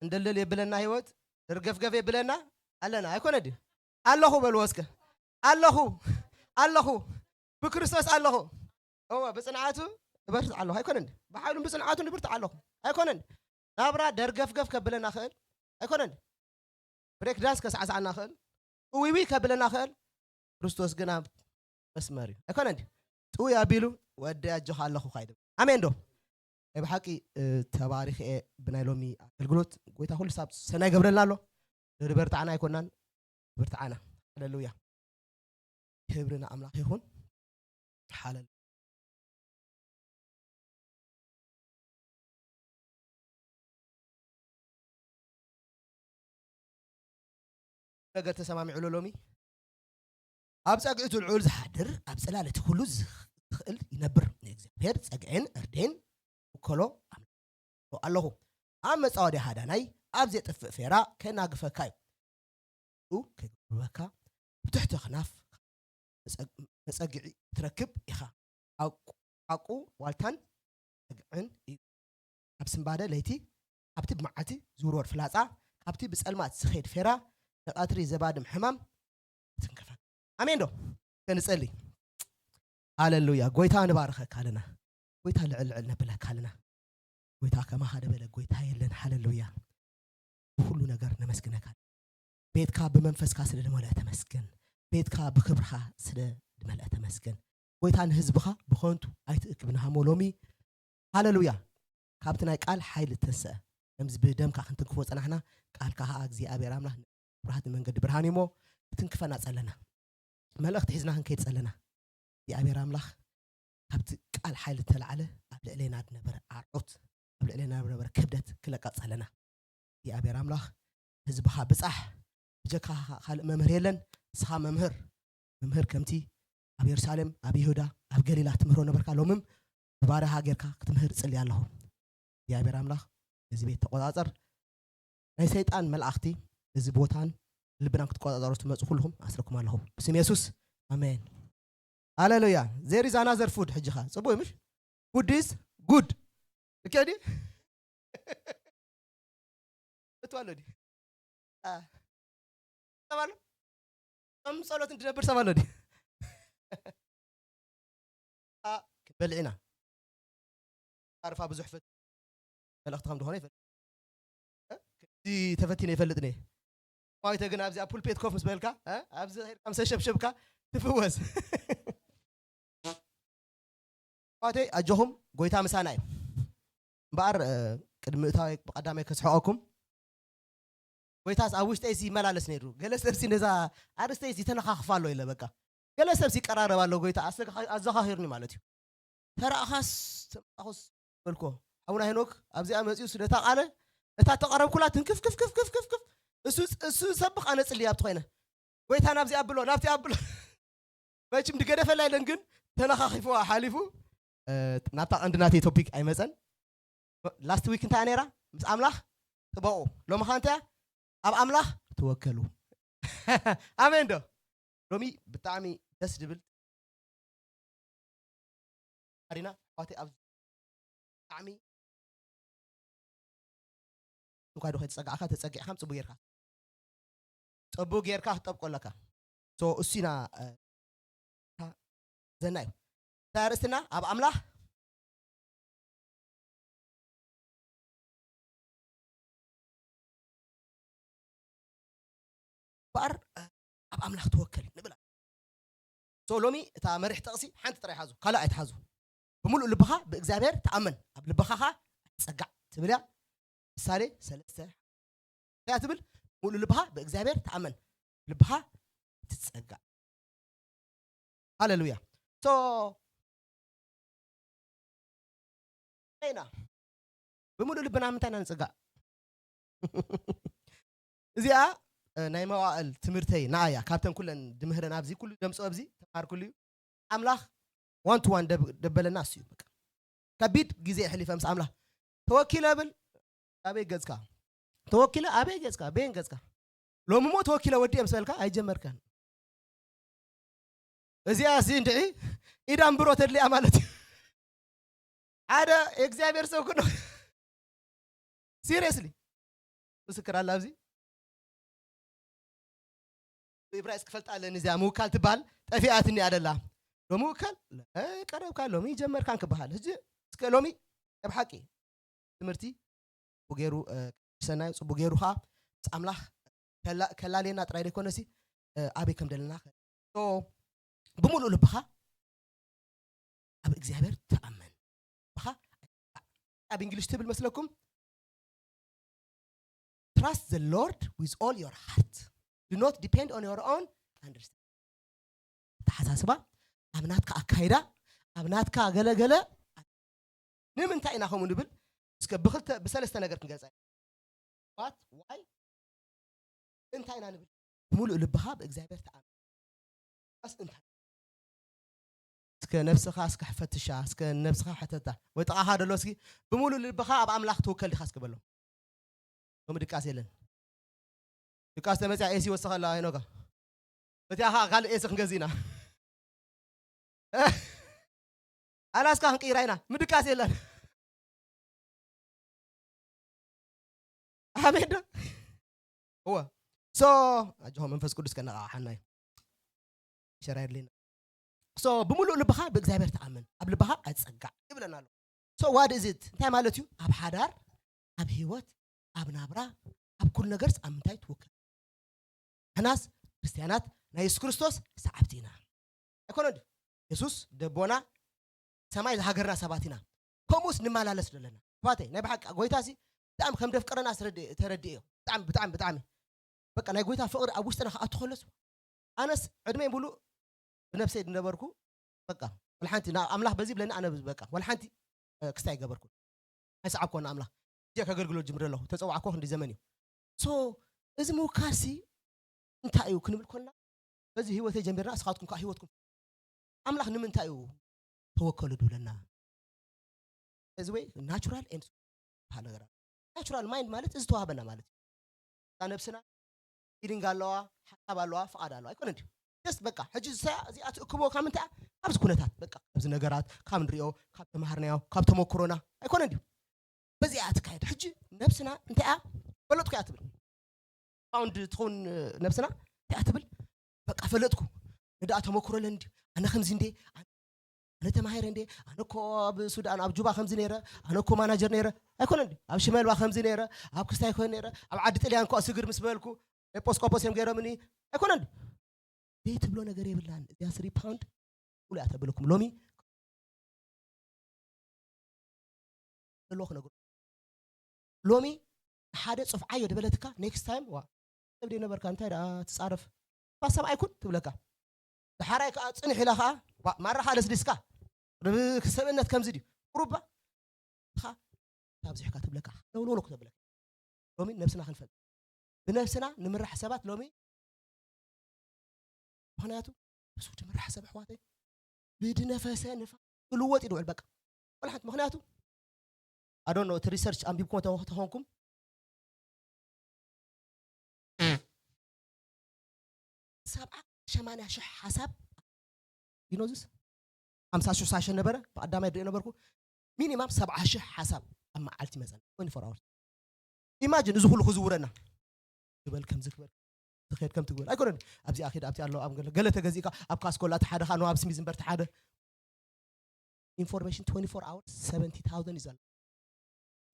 እንደልደል የብለና፣ ህይወት ደርገፍገፍ የብለና ኣለና። ኣይኮነ ድዩ? ኣለኹ በልዎ እስከ። ኣለኹ፣ ኣለኹ፣ ብክርስቶስ ኣለኹ። እወ፣ ብጽንዓቱ እበርትዕ ኣለኹ። ኣይኮነን ድዩ? ብሓይሉን ብጽንዓቱን እብርትዕ ኣለኹ። ኣይኮነን ድዩ? ናብራ ደርገፍገፍ ከብለና ኽእል። ኣይኮነን ድዩ? ብሬክ ዳንስ ከሳዕሳዕና ኽእል። እዊዊ ከብለና ኽእል። ክርስቶስ ግን ኣብ መስመር እዩ። ኣይኮነን ድዩ? ጥውይ ኣቢሉ፣ "ወዲ ኣጆኻ ኣለኹ" ካይደ። ኣሜን ዶ? ናይ ብሓቂ፣ እ፣ ተባሪኸ እየ ብናይ ሎሚ ኣገልግሎት። ጎይታ ኩሉ ሳብ ሰናይ ገብረልና ኣሎ። ንበርትዓና ኣይኮናን፣ ብርትዓና። ሃሌሉያ። ክብሪ ንኣምላኽ ይኹን። ሃሌሉያ። ነገር ተሰማሚዑ ኣሎ ሎሚ። ኣብ ጸግዒ እቲ ልዑል ዝሓድር፣ ኣብ ጽላል እቲ ኩሉ ዝኽ-፣ ዝኽእል ይነብር። ንእግዚኣብሔር ጸግዒን ዕርዴን እከሎ ኣምልኾ ኣለኹ። ኣብ መጻወድያ ሃዳናይ፣ ኣብ ዜጥፍእ ፌራ ከናግፈካ እዩ። ኡ ከይጉብበካ፣ ብትሕቲ ኣኽናፍ መጸግ-፣ መጸግዒ ትረክብ ኢኻ። ሓቁ፣ ሓቁ ዋልታን ጸግዕን እዩ። ካብ ስንባደ ለይቲ፣ ካብቲ ብመዓልቲ ዝውርወር ፍላጻ፣ ካብቲ ብጸልማት ዝኸይድ ፌራ፣ ንቐትሪ ዘባድም ሕማም ትንከፈካ። ኣሜን ዶ? ከንጸሊ። ሃሌሉያ። ጎይታ ንባርኸካ ኣለና። ጎይታ ልዕል ልዕል ነብለካ ኣለና። ጎይታ ከማኻ ደበለ ጎይታ የለን። ሃሌሉያ። ብኹሉ ነገር ነመስግነካ። ቤትካ ብመንፈስካ ስለ ዝመልአ ተመስገን። ቤትካ ብክብርኻ ስለ ዝመልአ ተመስገን። ጎይታ ንህዝብኻ ብኸንቱ ኣይትእክብ ንሃሞ ሎሚ። ሃሌሉያ። ካብቲ ናይ ቃል ሓይሊ ትንስአ። ከምዚ ብደምካ ክንትንክፎ ጸናሕና፣ ቃልካ ኸኣ እግዚኣብሔር ኣምላኽ መብራህቲ መንገዲ ብርሃን እዩ እሞ፣ ክትንክፈና ጸለና። መልእኽቲ ሒዝና ክንከይድ ጸለና። እግዚኣብሔር ኣምላኽ ካብቲ ቃል ሓይሊ እተላዕለ ኣብ ልዕሌና ዝነበረ ኣርዑት፣ ኣብ ልዕሌና ዝነበረ ክብደት ክለቀቕ ጸለና። እግዚኣብሔር ኣምላኽ ህዝብኻ ብጻሕ፣ ብጀካኻ ካልእ መምህር የለን። ንስኻ መምህር፣ መምህር ከምቲ ኣብ የሩሳሌም፣ ኣብ ይሁዳ፣ ኣብ ገሊላ ትምህሮ ነበርካ፣ ሎምም ብባርያኻ ጌርካ ክትምህር እጽሊ ኣለኹ። እግዚኣብሔር ኣምላኽ ነዚ ቤት ተቆጻጸር። ናይ ሰይጣን መላእኽቲ እዚ ቦታን ልብናን ክትቆጻጸሩ ትመጹ ኩልኹም ኣስረኩም ኣለኹ። ብስም የሱስ፣ ኣሜን። ሃሌሉያ። There is another food ሕጂ ኸ። ጽቡቅ ምሽ? Food is good። Okay ድዩ? እቱ ኣሎ ድዩ? አ። ሰብ ኣሎ? ጾም ጸሎት እንድነብር ሰብ ኣሎ ድዩ? አ፣ ክንበልዕ ኢና። ኣርፋ ብዙሕ ፈት-፣ መልእኽቲ ከም ዝኾነ ይፈልጥ። እ? እዚ ተፈቲነ ይፈልጥ ነየ። ማይተ ግን ኣብዚኣ ፑልፔት ኮፍ ምስ በልካ፣ እ? ኣብዚ ኸይድካ ምስ ተሸብሸብካ ትፍወስ። ኣሕዋተይ፣ ኣጆኹም፣ ጎይታ ምሳና እዩ። እምበኣር፣ እ፣ ቅድሚ ምእታወይ ብቐዳማይ ከስሕቐኩም፣ ጎይታስ ኣብ ውሽጠይስ ይመላለስ ነይሩ። ገለ ሰብሲ ነዛ ኣርእስተይስ ይተነኻኽፋ ኣሎ ኢለ በቃ። ገለ ሰብሲ ይቀራረብ ኣሎ፣ ጎይታ ኣስተኻ-፣ ኣዘኻኺሩኒ ማለት እዩ። ተራእኻስ ተመጣኹስ በልኮ። ሓውና ሄኖክ ኣብዚኣ መጺኡ ስደታ ቃለ እታ ተቐረብኩላ ትንክፍ ክፍ ክፍ ክፍ ክፍ ክፍ። እሱ፣ እሱ ሰብኽ ኣነ ጽልይ ኣብቲ ኮይነ። ጎይታ ናብዚ ኣብሎ፣ ናብቲ ኣብሎ። መችም ድገደፈላ የለን ግን ተነኻኺፍዋ ሓሊፉ፣ እ፣ ናብታ ቀንዲ ናተይ ቶፒክ ኣይመጸን። ላስት ዊክ እንታይ ነይራ? ምስ ኣምላኽ ጥበቑ። ሎሚ ኸ እንታይ እያ? ኣብ ኣምላኽ ተወከሉ። ኣሜን ዶ? ሎሚ ብጣዕሚ ደስ ዝብል ኣሪና። ኣሕዋተይ፣ ኣብ ብጣዕሚ እንኳ ዶ ከይተጸጋዕካ፣ ተጸጊዕካ ጽቡቅ ጌርካ፣ ጽቡቅ ጌርካ ክትጠብቆ ኣለካ። ሶ እሱና፣ እ፣ ዘና እዩ። እንታይ ኣርእስትና? ኣብ ኣምላኽ እምበኣር፣ እ፣ ኣብ ኣምላኽ ተወከል ንብል። ሶ ሎሚ እታ መሪሕ ጥቕሲ ሓንቲ ጥራይ ሓዙ፣ ካልእ ኣይትሓዙ። ብምሉእ ልብኻ ብእግዚኣብሔር ተኣመን፣ ኣብ ልብኻ ኸኣ ኣይትጸጋዕ ትብል እያ። ምሳሌ ሰለስተ እንታይ እያ ትብል? ሙሉእ ልብኻ ብእግዚኣብሔር ተኣመን፣ ልብኻ ትጸጋዕ። ሃሌሉያ። ሶ ኢና ብምሉእ ልብና ምንታይ ኢና ንጽጋዕ? እዚኣ፣ እ፣ ናይ መዋእል ትምህርተይ ንኣያ ካብተን ኩለን ድምህረን ኣብዚ ኩሉ ደምጾ ኣብዚ ተማሃርኩሉ እዩ። ኣምላኽ ዋን ቱ ዋን ደብ-፣ ደበለና እሱ እዩ። በቃ ከቢድ ግዜ የሕሊፈ ምስ ኣምላኽ ተወኪለ ብል ኣበይ ገጽካ? ተወኪለ ኣበይ ገጽካ? በየን ገጽካ? ሎሚ እሞ ተወኪለ ወዲኤ ምስ በልካ ኣይጀመርካን። እዚኣ እዚ እንድዒ ኢድ ኣንብሮ ተድልያ ማለት እዩ። ሓደ የእግዚኣብሔር ሰብ ኩኖ ሲሪየስሊ ምስክር ኣላ ኣብዚ። ብዕብራይስጥ ክፈልጣ ኣለኒ እዚኣ ምውካል ትበሃል ጠፊኣትኒ ኣደላ። ሎሚ ውከል ቀረብካ ሎሚ ጀመርካን ክበሃል። ሕጂ እስከ ሎሚ ኣብ ሓቂ ትምህርቲ ገይሩ ሰናይ ጽቡቅ ገይሩ ከዓ ምስ ኣምላኽ ከላልየና ጥራይ ዘይኮነሲ ኣበይ ከም ደለና ብምሉእ ልብኻ ኣብ እግዚኣብሔር ተኣመን። ብኻ ኣብ እንግሊሽ ትብል መስለኩም? Trust the Lord with all your heart. Do not depend on your own understanding. ተሓሳስባ ኣብ ናትካ ኣካይዳ ኣብ ናትካ ገለገለ ንምንታይ ኢና ከምኡ ንብል? እስከ ብክልተ ብሰለስተ ነገር ክንገልጻ። What? Why? እንታይ ኢና ንብል? ብምሉእ ልብኻ ብእግዚኣብሔር ተኣመን። ስ እንታይ እስከ ነብስኻ እስከ ሕፈትሻ እስከ ነብስኻ ሕተታ ወይ ጥቓኻ ደሎ እስኪ ብምሉእ ልብኻ ኣብ ኣምላኽ ትውከል ዲኻ እስኪ በሎ። ሎሚ ድቃስ የለን። ድቃስ ተመፅያ ኤሲ ወሰኸላ ኣይኖጋ በቲኣኻ ካልእ ኤሲ ክንገዚእና ኣላስካ ክንቅይራ ኢና ምድቃስ የለን። ኣሜን ዶ እወ ሶ ኣጆሆ መንፈስ ቅዱስ ከነቃሓና እዩ። ሸራ የድልየና። ሶ ብምሉእ ልብኻ ብእግዚኣብሔር ተኣመን ኣብ ልብኻ ኣፀጋዕ ይብለና ኣሎ። ሶ ዋድ እዝት እንታይ ማለት እዩ? ኣብ ሓዳር ኣብ ህይወት ኣብ ናብራ ኣብ ኩሉ ነገርስ ኣብ ምንታይ ትውክል? ንሕናስ ክርስትያናት ናይ የሱስ ክርስቶስ ሰዓብቲ ኢና። ኣይኮነ ድዩ? የሱስ ደቦና ሰማይ ዝሃገርና ሰባት ኢና። ከምኡስ ንመላለስ ዘለና ኣሕዋተይ ናይ ብሓቂ ጎይታ ሲ ብጣዕሚ ከም ደፍቀረና ተረድእ እዮ ብጣዕሚ ብጣዕሚ ብጣዕሚ በቃ ናይ ጎይታ ፍቅሪ ኣብ ውሽጥና ክኣቱ ከለስ ኣነስ ዕድመይ ሙሉእ ብነብሰይ ዝነበርኩ በቃ ወላ ሓንቲ ኣምላኽ በዚ ብለኒ ኣነ በቃ ወላ ሓንቲ ክስታይ ገበርኩ ኣይሰዓብኮ ንኣምላኽ እዚኣ ከገልግሎ ጅምር ኣለኹ ተፀዋዕኮ ክንዲ ዘመን እዩ ሶ እዚ ምውካሲ እንታይ እዩ ክንብል ኮልና በዚ ህይወተይ ጀሚርና እስኻትኩም ከዓ ህይወትኩም ኣምላኽ ንምንታይ እዩ ተወከሉ ድብለና እዚ ወይ ናቹራል ኤንድ በሃል ነገር ናቹራል ማይንድ ማለት እዚ ተዋህበና ማለት እዩ እዛ ነብስና ፊሊንግ ኣለዋ ሓሳብ ኣለዋ ፍቓድ ኣለዋ ኣይኮነ ድዩ ጀስት በቃ ሕጂ እዚኣ ትእክቦ ካብ ምንታይ ኣብዚ ኩነታት በቃ ኣብዚ ነገራት ካብ ንሪኦ ካብ ተማሃርናዮ ካብ ተመክሮና ኣይኮነ ድዩ በዚኣ ትካየድ ሕጂ ነብስና እንታይ እያ ፈለጥኩ እያ ትብል ፓውንድ ትኸውን ነብስና እንታይ እያ ትብል በቃ ፈለጥኩ ንዳ ተመክሮ ለንዲ ኣነ ከምዚ እንዴ ኣነ ተማሂረ እንዴ ኣነ እኮ ኣብ ሱዳን ኣብ ጁባ ከምዚ ነይረ ኣነ እኮ ማናጀር ነይረ ኣይኮነ እንዲ ኣብ ሽመልባ ከምዚ ነይረ ኣብ ክስታይ ኮነ ነይረ ኣብ ዓዲ ጥልያን እኮ ስግር ምስ በልኩ ኤጶስቆጶስ እዮም ገይሮምኒ ኣይኮነ እንዲ ዘይትብሎ ነገር የብላን እዚኣ ስሪ ፓውንድ ኩሉ እያ ተብለኩም ሎሚ ዘለዎ ክነግሩ ሎሚ ሓደ ጽፍዓዮ ድበለትካ ኔክስት ታይም ዋ ሰብ ደይ ነበርካ እንታይ ደኣ ትጻረፍ ባ ሰብኣይ ኩን ትብለካ ድሓራይ ከዓ ጽንሕ ኢላ ከዓ ማራ ከዓ ለስሊስካ ሰብእነት ከምዚ ድዩ ቁሩባ ኻ ካብዚሕካ ትብለካ ነውልውሎ ክተብለካ ሎሚ ነብስና ክንፈልጥ ብነብስና ንምራሕ ሰባት ሎሚ ምክንያቱ ብሱ ድምራሕ ሰብ ኣሕዋተይ ብድነፈሰ ንፋስ ክልወጥ ይድውዕል በቃ ወላ ሓንቲ ምክንያቱ ኣዶኖ እቲ ሪሰርች ኣንቢብኩም ተኾንኩም ሰብዓ ሸማንያ ሽሕ ሓሳብ ዲኖዝስ ሓምሳ ሽሕ ሳሸ ነበረ ብቀዳማይ ድሪኦ ነበርኩ ሚኒማም ሰብዓ ሽሕ ሓሳብ ኣብ መዓልቲ ይመፀና twenty-four hours ኢማጂን እዚ ኩሉ ክዝውረና ግበል ከምዚ ግበል ትኸድ ከም ትግበል ኣይኮነን ኣብዚኣ ኸድ ኣብቲ ኣሎ ኣብ ገለ ገለ ተገዚእካ ኣብ ካስኮላ ተሓደ ካ ኣብ ስሚዝ እምበር ተሓደ information twenty-four hours seventy thousand እዩ ዘሎ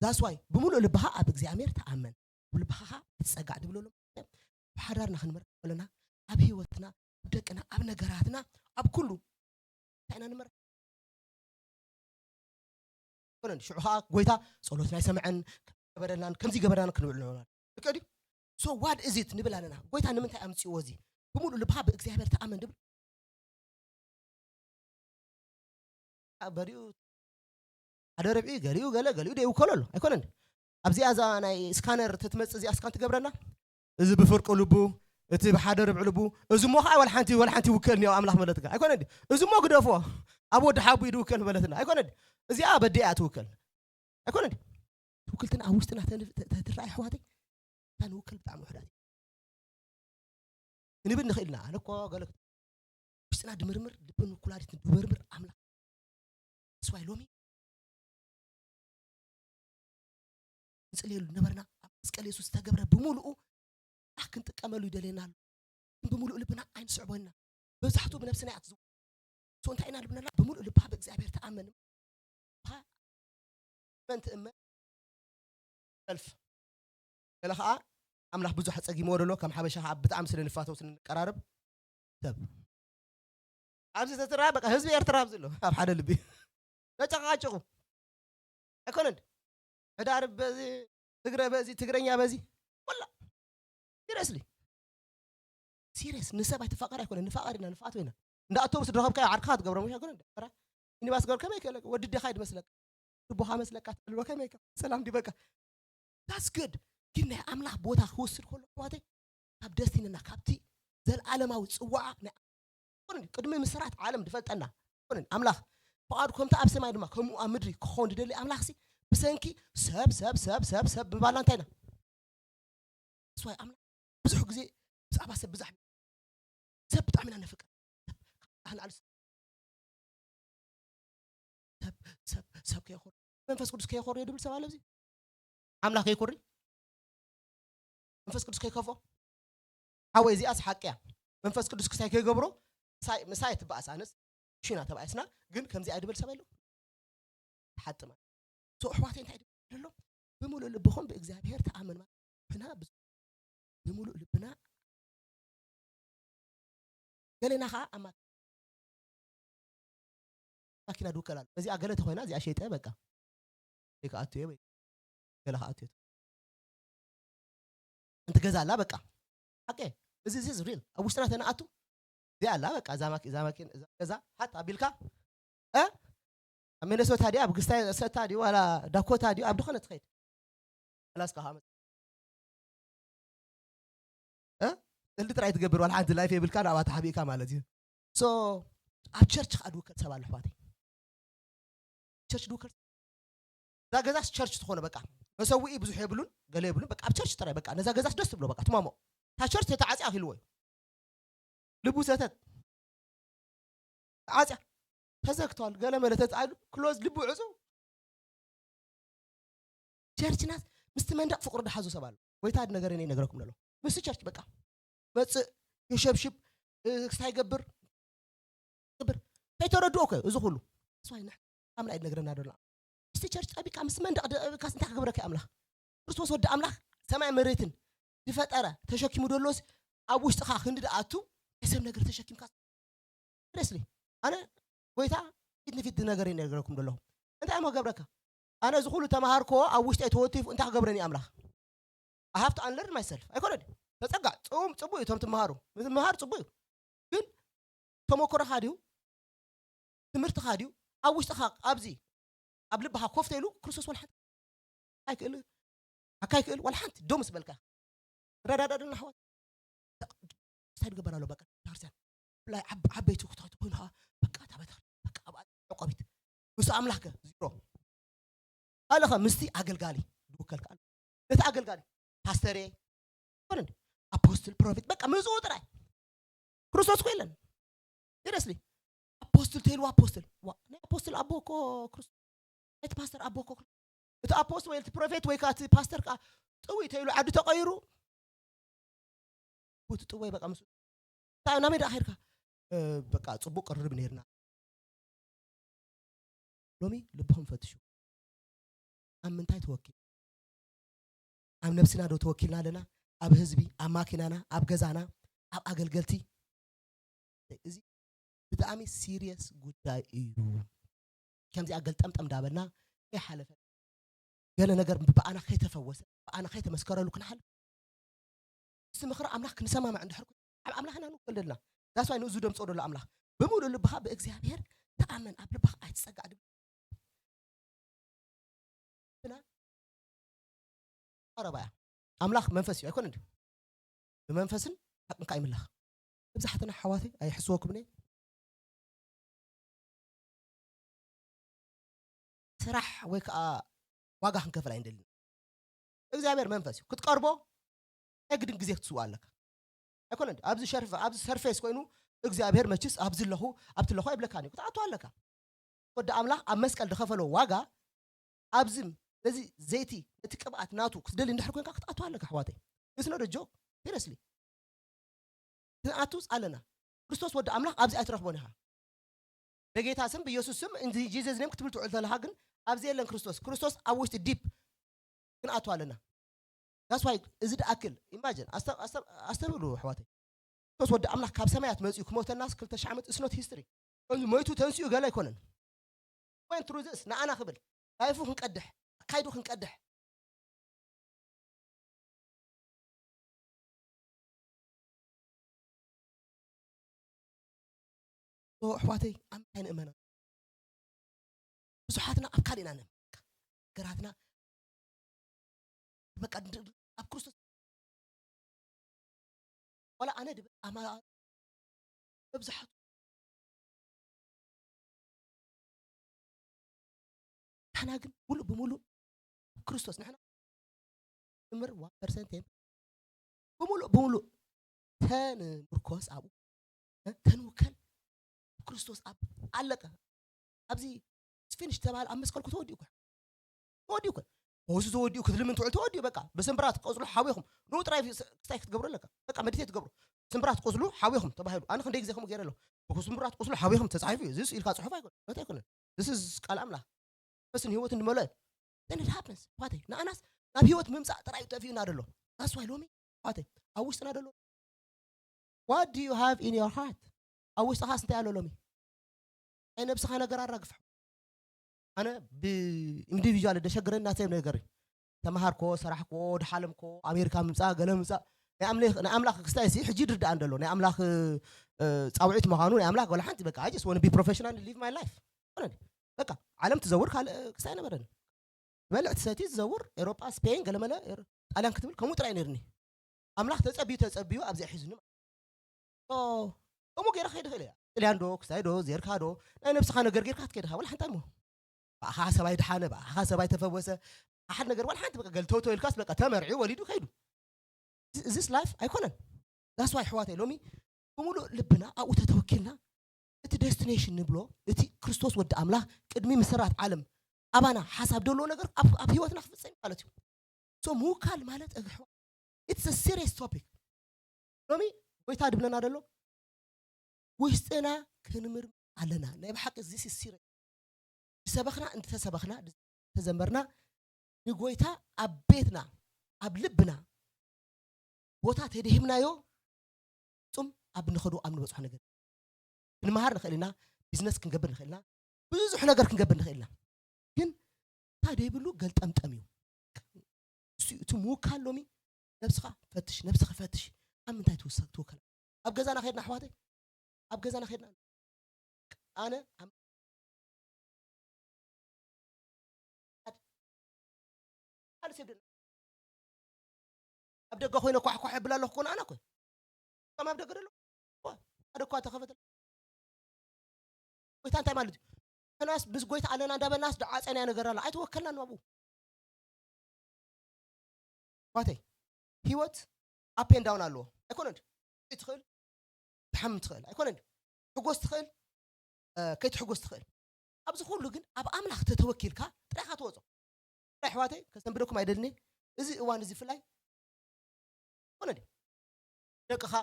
that's why ብምሉእ ልብኻ ኣብ እግዚኣብሔር ተኣመን ብልብኻ ትፀጋዕ ድብለሎም ብሓዳርና ክንመርሕ ከለና ኣብ ህይወትና ኣብ ደቅና ኣብ ነገራትና ኣብ ኩሉ እንታይ ኢና ንመርሕ ኮነን ሽዑ ከዓ ጎይታ ጸሎትና ኣይሰምዐን ገበረልናን ከምዚ ገበረልናን ክንብል ንብለና ልክዕ ድዩ so what is it ንብል ኣለና ጎይታ ንምንታይ ኣምፅዎ እዚ ብምሉእ ልብኻ ብእግዚኣብሔር ተኣመን ድብል በሪኡ ሓደ ርብዒ ገሊኡ ገለ ገሊኡ ደይውከሎ ኣሎ ኣይኮነን ኣብዚኣ እዛ ናይ ስካነር ተትመፅእ እዚኣ ስካን ትገብረና እዚ ብፍርቂ ልቡ እቲ ብሓደ ርብዒ ልቡ እዚ ሞ ከዓ ወላ ሓንቲ ወላ ሓንቲ ይውከል ኒዮ ኣምላኽ መለትካ ኣይኮነ እዚ ሞ ግደፎ ኣብ ወዲ ሓቡ ይድውከል መለትና ኣይኮነ እዚኣ በዲኣ ትውከል ኣይኮነ ትውክልትና ኣብ ውሽጥና ተትረኣይ ኣሕዋተይ እታ ንውከል ብጣዕሚ ውሕዳት ክንብል ንኽእል ኢና ኣነ እኮ ገለ ውሽጥና ድምርምር ልብን ኩላሊትን ድምርምር ኣምላኽ ስዋይ ሎሚ ንፅልየሉ ነበርና ኣብ መስቀል የሱስ ዝተገብረ ብምሉኡ ኣክ ክንጥቀመሉ ይደልየና ኣሎ። ግን ብምሉእ ልብና ኣይንስዕቦ ኢና። መብዛሕትኡ ብነብስና እያ ትዝው። ሶ እንታይ ኢና ልብና? ብምሉእ ልብኻ ብእግዚኣብሔር ተኣመን። መን ትእመን? ሰልፍ። ገለ ኸዓ ኣምላኽ ብዙሕ ጸጊምዎ ደሎ፣ ከም ሓበሻ ኸዓ ብጣዕሚ ስለ ንፋተው ስለ ንቀራረብ ሰብ። ኣብዚ ተትረኣ በቃ ህዝቢ ኤርትራ ኣብዚ ኣሎ ኣብ ሓደ ልቢ። ተጨቃጭቁ። ኣይኮነን። ሕዳር በዚ፣ ትግረ በዚ፣ ትግረኛ በዚ። ወላ። ሲሪየስሊ። ሲሪየስ። ንሰብ ኣይትፋቀር ኣይኮነን። ንፋቀር ኢና፣ ንፋቶ ኢና። እንዳ ኣውቶቡስ ዝረኸብካዮ ዓርክኻ ትገብሮ፣ ምሽ ኣይኮነን። ሚኒባስ ገበር ከመይ ከለካ? ወዲ ዴኻ ይመስለካ? ልቦኻ መስለካ? ትልቦ ከመይ ከ? ሰላም ዲበካ? That's good። ግን ናይ ኣምላኽ ቦታ ክወስድ ከሎ፣ ኣሕዋተይ፣ ካብ ደስቲንና፣ ካብቲ ዘለዓለማዊ ጽዋዓ ናይ፣ ኣይኮነን። ቅድሚ ምስራት ዓለም ዝፈልጠና፣ ኣይኮነን። ኣምላኽ ፍቓዱ ከምቲ ኣብ ሰማይ ድማ ከምኡ ኣብ ምድሪ ክኸውን ዝደሊ ኣምላኽሲ፣ ብሰንኪ ሰብ፣ ሰብ፣ ሰብ፣ ሰብ፣ ሰብ ምባልና እንታይ ኢና? That's why ኣምላኽ ብዙሕ ግዜ ብዛዕባ ሰብ ብዛዕባ ሰብ ብጣዕሚ ኢና ነፍቅር። ኣህን ኣልስ ሰብ፣ ሰብ፣ ሰብ ከየኾር፣ መንፈስ ቅዱስ ከየኾር ድብል ሰብ ኣሎ ኣብዚ? ኣምላኽ ከይኮሪ? መንፈስ ቅዱስ ከይከፎ? ሓወይ፣ እዚኣስ ሓቂ እያ። መንፈስ ቅዱስ ክሳይ ከይገብሮ፣ ምሳይ፣ ምሳይ ትበኣስ፣ ኣነስ ሽና ተባኢስና፣ ግን ከምዚ ኣይድብል ሰብ ኣሎ። ሓጥመ። ሶ፣ ኣሕዋተይ፣ እንታይ ድብል ኣሎ? ብምሉእ ልብኹም ብእግዚኣብሔር ተኣመን ማለት፣ ንሕና ብ-፣ ብምሉእ ልብና፣ ገሌና ኸዓ ኣብ ማ-፣ ማኪና ድውከል ኣሎ። እዚኣ ገለ ተኾይና፣ እዚኣ ሸይጠ፣ በቃ። ወይ ክኣቱ እየ፣ ወይ ገለ ክኣቱ እየ። ሓንቲ ገዛ ኣላ፣ በቃ። ሓቂ። እዚ፣ እዚ ሪል። ኣብ ውሽጥና ተነኣቱ፣ እዚኣ ኣላ፣ በቃ። እዛ ማኪ-፣ እዛ ማኪን-፣ እዛ ገዛ፣ ሓት ኣቢልካ፣ እ? ኣብ ሚነሶታ ድዩ፣ ኣብ ግስታይ ሰታ ድዩ፣ ዋላ ዳኮታ ድዩ፣ ኣብ ድኾነ ትኸይድ። ኣላስካ ኸዓ መጽ-፣ እ? ቀልዲ ጥራይ ትገብር፣ ዋላ ሓንቲ ላይፍ የብልካ፣ ናብኣ ተሓቢእካ ማለት እዩ። ሶ፣ ኣብ ቸርች ኸዓ ድውከል ሰብ ኣሎ፣ ኣሕዋተይ። ቸርች ድውከል። እዛ ገዛስ ቸርች ትኾነ፣ በቃ። መሰውኢ ብዙሕ የብሉን፣ ገለ የብሉን፣ በቃ፣ ኣብ ቸርች ጥራይ፣ በቃ። ነዛ ገዛስ ደስ ትብሎ፣ በቃ፣ ትማሞ። እታ ቸርች ተተዓጽያ ኢልዎ እዩ። ልቡ ሰተት። ተዓጽያ። ተዘግቷል፣ ገለ መለ ተጻኢሉ፣ ክሎዝ፣ ልቡ ዕጹ። ቸርችናስ ምስቲ መንደቕ ፍቕሪ ድሓዞ ሰብ ኣሎ። ጎይታ ሓደ ነገር እኔ ይነግረኩም ደሎ። ምስቲ ቸርች በቃ። መጽእ፣ ይሸብሽብ፣ እ፣ ክስታይ ይገብር፣ ይገብር። ከይተረድኦ እኮ እዚ ኩሉ። እሱ ኣይንሕ-፣ ኣምላኽ ይነግረና ደሎ። ምስቲ ቸርች ጠቢካ፣ ምስ መንደቕ ደቂካስ እንታይ ክገብረካ እዩ ኣምላኽ? ክርስቶስ ወዲ ኣምላኽ ሰማይ መሬትን ዝፈጠረ ተሸኪሙ ደሎስ ኣብ ውሽጥኻ ክንዲ ደኣቱ ናይ ሰብ ነገር ተሸኪምካ ሲሪየስሊ፣ ኣነ ጎይታ ፊት ንፊት ነገር ይነግረኩም ዘለኹ። እንታይ እሞ ገብረካ? ኣነ እዚ ኩሉ ተማሃርኮ ኣብ ውሽጠይ ተወቲፉ እንታይ ክገብረኒ ኣምላኽ? I have to unlearn myself። ኣይኮነን። ተጸጋ፣ ጽም-፣ ጽቡቅ እዩ፣ እቶም ትመሃሩ። ምምሃር ጽቡቅ እዩ። ግን ተመክሮኻ ድዩ? ትምህርትኻ ድዩ? ኣብ ውሽጥኻ፣ ኣብዚ፣ ኣብ ልብኻ ኮፍ ተይሉ፣ ክርስቶስ ወላ ሓንቲ ኣይክእል፣ ኣካ ኣይክእል፣ ወላ ሓንቲ ደው ምስ በልካ። ረዳዳእ ዶ ንኣሕዋት? እንታይ ዝገበር ኣሎ? በቃ ቤተክርስትያን ብፍላይ ዓብ-፣ ዓበይቲ ክታቱ ኮይኑ ከዓ በቃ እታ ቤተክርስትያን በቃ ኣብኣ ዕቆቢት ምስ ኣምላኽ ከ ዚሮ ኣለኸ ምስቲ ኣገልጋሊ ዝውከል ከዓ ነቲ ኣገልጋሊ ፓስተር ኮነ እንዲ ኣፖስትል ፕሮፌት በቃ ምዝኡ ጥራይ ክርስቶስ እኮ የለን። ሲሪየስሊ ኣፖስትል ተይልዋ ኣፖስትል ዋ ናይ ኣፖስትል ኣቦ እኮ ክርስቶስ እቲ ፓስተር ኣቦ እኮ እቲ ኣፖስት ወይ እቲ ፕሮፌት ወይ ከዓ እቲ ፓስተር ከዓ ጥውይ ተይሉ ዓዲ ተቐይሩ እቲ ጥወይ በቃ ምስ እንታይ ናመይ ደኣ ኸይድካ በቃ ፅቡቅ ቅርርብ ነይርና። ሎሚ ልብኹም ፈትሹ። ኣብ ምንታይ ተወኪል ኣብ ነብስና ዶ ተወኪልና ኣለና? ኣብ ህዝቢ፣ ኣብ ማኪናና፣ ኣብ ገዛና፣ ኣብ ኣገልገልቲ? እዚ ብጣዕሚ ሲሪየስ ጉዳይ እዩ። ከምዚኣ ገልጠምጠም እንዳበልና ከይሓለፈ ገለ ነገር ብኣና ከይተፈወሰ ብኣና ከይተመስከረሉ ክንሓልፍ እዚ ምኽሪ ኣምላኽ ክንሰማማዕ እንድሕር ኣብ ኣምላኽና ንውክል ደልና ዳስዋይ ንእዙ ደምፅኦ ደሎ ኣምላኽ ብምሉእ ልብኻ ብእግዚኣብሔር ተኣመን ኣብ ልብኻ ኣይትፀጋዕ ድብል ቀረባ እያ። ኣምላኽ መንፈስ እዩ ኣይኮነ እንዲ ብመንፈስን ሓቅን ከዓ ይምላኽ። መብዛሕትና ኣሕዋተይ ኣይሕስወኩም እየ ስራሕ ወይ ከዓ ዋጋ ክንከፍል ኣይንደልን። እግዚኣብሔር መንፈስ እዩ ክትቀርቦ ናይ ግድን ግዜ ክትስዋ ኣለካ ኣይኮነ እንዲ ኣብዚ ሸርፈ ኣብዚ ሰርፌስ ኮይኑ እግዚኣብሔር መችስ ኣብዚ ኣለኹ ኣብቲ ኣለኹ ኣይብለካን እዩ ክትኣቱ ኣለካ። ወዲ ኣምላኽ ኣብ መስቀል ዝኸፈሎ ዋጋ ኣብዝም ነዚ ዘይቲ፣ ነቲ ቅብኣት ናቱ ክትደሊ እንድሕር ኮንካ ክትኣቱ ኣለካ ኣሕዋተይ። It's not a joke. Seriously. ክንኣቱ ኣለና። ክርስቶስ ወዲ ኣምላኽ ኣብዚ ኣይትረኽቦን ኢኻ። በጌታ ስም፣ ብኢየሱስ ስም፣ in Jesus name ክትብል ትውዕል ተለኻ ግን ኣብዚ የለን ክርስቶስ። ክርስቶስ ኣብ ውሽጢ ዲፕ ክንኣቱ ኣለና። That's why እዚ ድኣክል ኢማጂን ኣስተብህሉ ኣሕዋተይ። ክርስቶስ ወዲ ኣምላኽ ካብ ሰማያት መጺኡ ክሞተናስ ክልተ ሺሕ ዓመት is not history። እዚ ሞይቱ ተንሲኡ ገለ ኣይኮነን። Went through this ንኣና ክብል ላይፉ ክንቀድሕ ኣካይዱ ክንቀድሕ ኣሕዋተይ ኣምታይ ንእመና ብዙሓትና ኣብ ካልእ ኢና ንእመን ነገራትና በቃ ኣብ ክርስቶስ ዋላ ኣነ ድብል ኣማ መብዛሕቱ ንሕና ግን ሙሉእ ብሙሉእ ኣብ ክርስቶስ ንሕና ምር ዋን ፐርሰንት የን ብሙሉእ ብሙሉእ ተንምርኮስ ኣብኡ ተንውከል ክርስቶስ ኣብ ኣለቀ ኣብዚ ፊኒሽ ተባሃለ ኣብ መስቀልኩ ተወዲኡ ተወዲኡ እኮ ፈውሱ ተወዲኡ ክትልምን ትውዕል ተወዲኡ በቃ ብስምብራት ቆፅሉ ሓዊኹም ንኡ ጥራይ ክስታይ ክትገብሩ ኣለካ በቃ መዲቴት ትገብሩ ስምብራት ቆፅሉ ሓዊኹም ተባሂሉ ኣነ ክንደይ ግዜ ከምኡ ገይረ ኣለኹ ስምብራት ቆፅሉ ሓዊኹም ተፃሒፉ እዩ ዝስ ኢልካ ፅሑፍ ኣይኮነ መት ኣይኮነ ዝስ ቃል ኣምላኽ ፈስን ህይወትን ዝመልኦ then it happens ኣሕዋተይ ንኣናስ ናብ ህይወት ምምፃእ ጥራይ ጠፊኡና ደሎ that's why ሎሚ ኣሕዋተይ ኣብ ውሽጥና ደሎ what do you have in your heart ኣብ ውሽጥኻስ እንታይ ኣሎ ሎሚ ናይ ነብስኻ ነገር ኣራግፍ ኣነ ብኢንዲቪጁዋል ደሸግረና ሰብ ነገር ተማሃርኮ ሰራሕኮ ድሓለምኮ ኣሜሪካ ምምፃእ ገለ ምምፃእ ናይ ኣምሌክ- ናይ ኣምላኽ ክስታይ ሲ ሕጂ ድርዳእ እንደሎ ናይ ኣምላኽ እ፣ ፃውዒት ምዃኑ ናይ ኣምላኽ ወላ ሓንቲ በቃ I just want to be professional and live my life ሆነ በቃ ዓለም ትዘውር ካልእ ክስታይ ነበረን በልዕ ትሰቲ ትዘውር ኤሮጳ ስፔን ገለመለ ኤሮ- ጣልያን ክትብል ከምኡ ጥራይ ነርኒ ኣምላኽ ተፀቢዩ ተፀቢዩ ኣብዚኣ ሒዙኒ ከምኡ ገይረ ከይድ ኽእል እያ ጥልያን ዶ ክስታይ ዶ ዜርካ ዶ ናይ ነብስኻ ነገር ጌርካ ክትከይድኻ ወላ ሓንታ እሞ ብኣኻ ሰባይ ድሓነ ብኣኻ ሰባይ ተፈወሰ ሓደ ነገር ዋላ ሓንቲ በቃ ገልተውተው ኢልካስ በቃ ተመርዒ ወሊዱ ከይዱ እዚስ ላይፍ ኣይኮነን that's why ኣሕዋተይ ሎሚ ብምሉእ ልብና ኣብኡ ተተወኪልና እቲ ዴስቲኔሽን ንብሎ እቲ ክርስቶስ ወዲ ኣምላኽ ቅድሚ ምሰራት ዓለም ኣባና ሓሳብ ደለዎ ነገር ኣብ ኣብ ህይወትና ክፍጸም እዩ ማለት እዩ so ምውካል ማለት ኣሕዋ it's a serious topic ሎሚ ጎይታ ድብለና ደሎ ውሽጥና ክንምርምር ኣለና ናይ ብሓቂ this is serious ዝሰበኽና እንተሰበኽና ተዘመርና ንጎይታ ኣብ ቤትና ኣብ ልብና ቦታ ተደሂብናዮ ፍጹም ኣብ ንኸዶ ኣብ ንበፅሖ ነገር ክንመሃር ንኽእል ኢና ቢዝነስ ክንገብር ንኽእል ኢና ብዙሕ ነገር ክንገብር ንኽእል ኢና ግን እንታይ ደይብሉ ገልጠምጠም እዩ እቲ ምውካል ሎሚ ነብስኻ ፈትሽ ነብስኻ ፈትሽ ኣብ ምንታይ ትውከል ኣብ ገዛና ከድና ኣሕዋተይ ኣብ ገዛና ከድና ኣነ ኣብ ካልእ ሰብ ደለ ኣብ ደገ ኮይነ ኳሕኳሕ የብል ኣለኹ ኮነ ኣነ ኮ ከም ኣብ ደገ ደሎ ሓደ እኳ ተኸፈተ ጎይታ እንታይ ማለት እዩ ሕናስ ምስ ጎይታ ኣለና እንዳበልናስ ደዓፀናያ ነገር ኣላ ኣይተወከልናን ኣብኡ ባተይ ህይወት ኣፕ ኤንድ ዳውን ኣለዎ ኣይኮነ እንዲ ትኽእል ትሓምም ትኽእል ኣይኮነ እንዲ ትሕጎስ ትኽእል ከይትሕጎስ ትኽእል ኣብዚ ኩሉ ግን ኣብ ኣምላኽ ተተወኪልካ ጥራይካ ትወፆ ጥራይ ኣሕዋተይ ከሰንብደኩም ኣይደልኒ እዚ እዋን እዚ ፍላይ ኮነ እንዲ ደቅኻ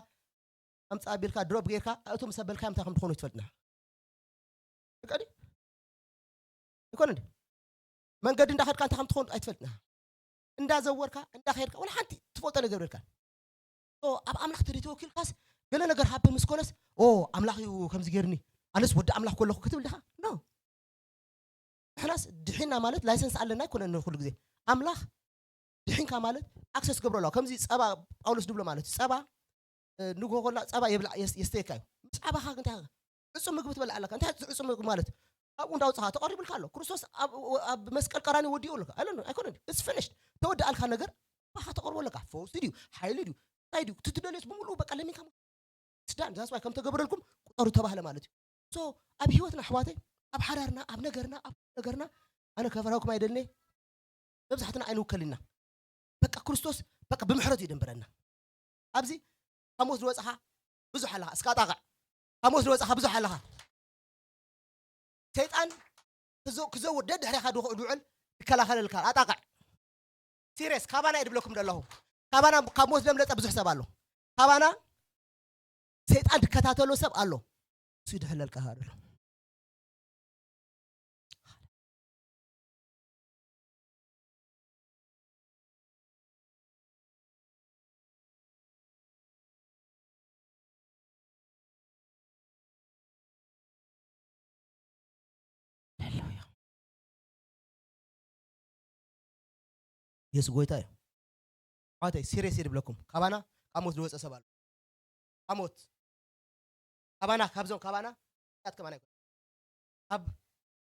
ኣምፃ ኣቢልካ ድሮፕ ጌርካ እቶም ሰበልካ ምታ ከም ትኾኑ ትፈልጥና ደቀዲ ኣይኮነ እንዲ መንገዲ እንዳኸድካ እንታይ ከም ትኾኑ ኣይትፈልጥና እንዳዘወርካ እንዳኸድካ ወላ ሓንቲ ትፈልጦ ነገር የብልካ ኣብ ኣምላኽ ተደይ ተወኪልካስ ገለ ነገር ሃብን ምስ ኮነስ ኦ ኣምላኽ እዩ ከምዚ ገይርኒ ኣነስ ወዲ ኣምላኽ ኮለኹ ክትብል ዲኻ ኖ ንሕናስ ድሒና ማለት ላይሰንስ ኣለና ኣይኮነን ኩሉ ግዜ ኣምላኽ ድሒንካ ማለት ኣክሰስ ገብረሉ ከምዚ ጸባ ጳውሎስ ድብሎ ማለት እዩ ጸባ ንግሆ ኮላ ጸባ የብላ የስተየካ እዩ ጸባኻ እንታይ ዕጹም ምግቢ ትበልዕ ኣለካ እንታይ ዕጹም ምግቢ ማለት ኣብኡ እንዳውፅኻ ተቐሪቡልካ ኣሎ ክርስቶስ ኣብ መስቀል ቀራኒ ወዲኡ ኣለካ ኣይኮነን it's finished ተወድኣልካ ነገር ባኻ ተቐርቦ ኣለካ ፈውሲ ድዩ ሓይሊ ድዩ እንታይ ድዩ ትትደልዮስ ብምሉእ በቃ ለሚንካ ስዳን ዛስዋይ ከም ተገበረልኩም ቁጠሩ ተባህለ ማለት እዩ ኣብ ህይወትና ኣሕዋተይ ኣብ ሓዳርና ኣብ ነገርና ኣብ ነገርና ኣነ ከፈራኩም ኣይደልኒ መብዛሕትና ኣይንውከልና በቃ ክርስቶስ በቃ ብምሕረት እዩ ደንበረና ኣብዚ ካብ ሞት ዝወፅኻ ብዙሕ ኣለኻ እስካ ጣቕዕ ካብ ሞት ዝወፅኻ ብዙሕ ኣለኻ ሰይጣን ክዘውር ደድሕሪኻ ድውዕል ይከላኸለልካ ኣጣቕዕ። ሲሪየስ ካባና እየ ድብለኩም ዘለኹ። ካባና ካብ ሞት ለምለጠ ብዙሕ ሰብ ኣሎ። ካባና ሰይጣን ድከታተሎ ሰብ ኣሎ። እሱ ይድሕለልካ ኣሎ። ሃሌሉያ። የሱስ ጎይታ እዩ። ኣሕዋተይ፣ ሲሪየስ እየ ድብለኩም። ካባና ካብ ሞት ዝወፀ ሰብ ኣሎ። ካብ ሞት፣ ካባና፣ ካብዞም ካባና፣ ያት ከማና ይኮን። ካብ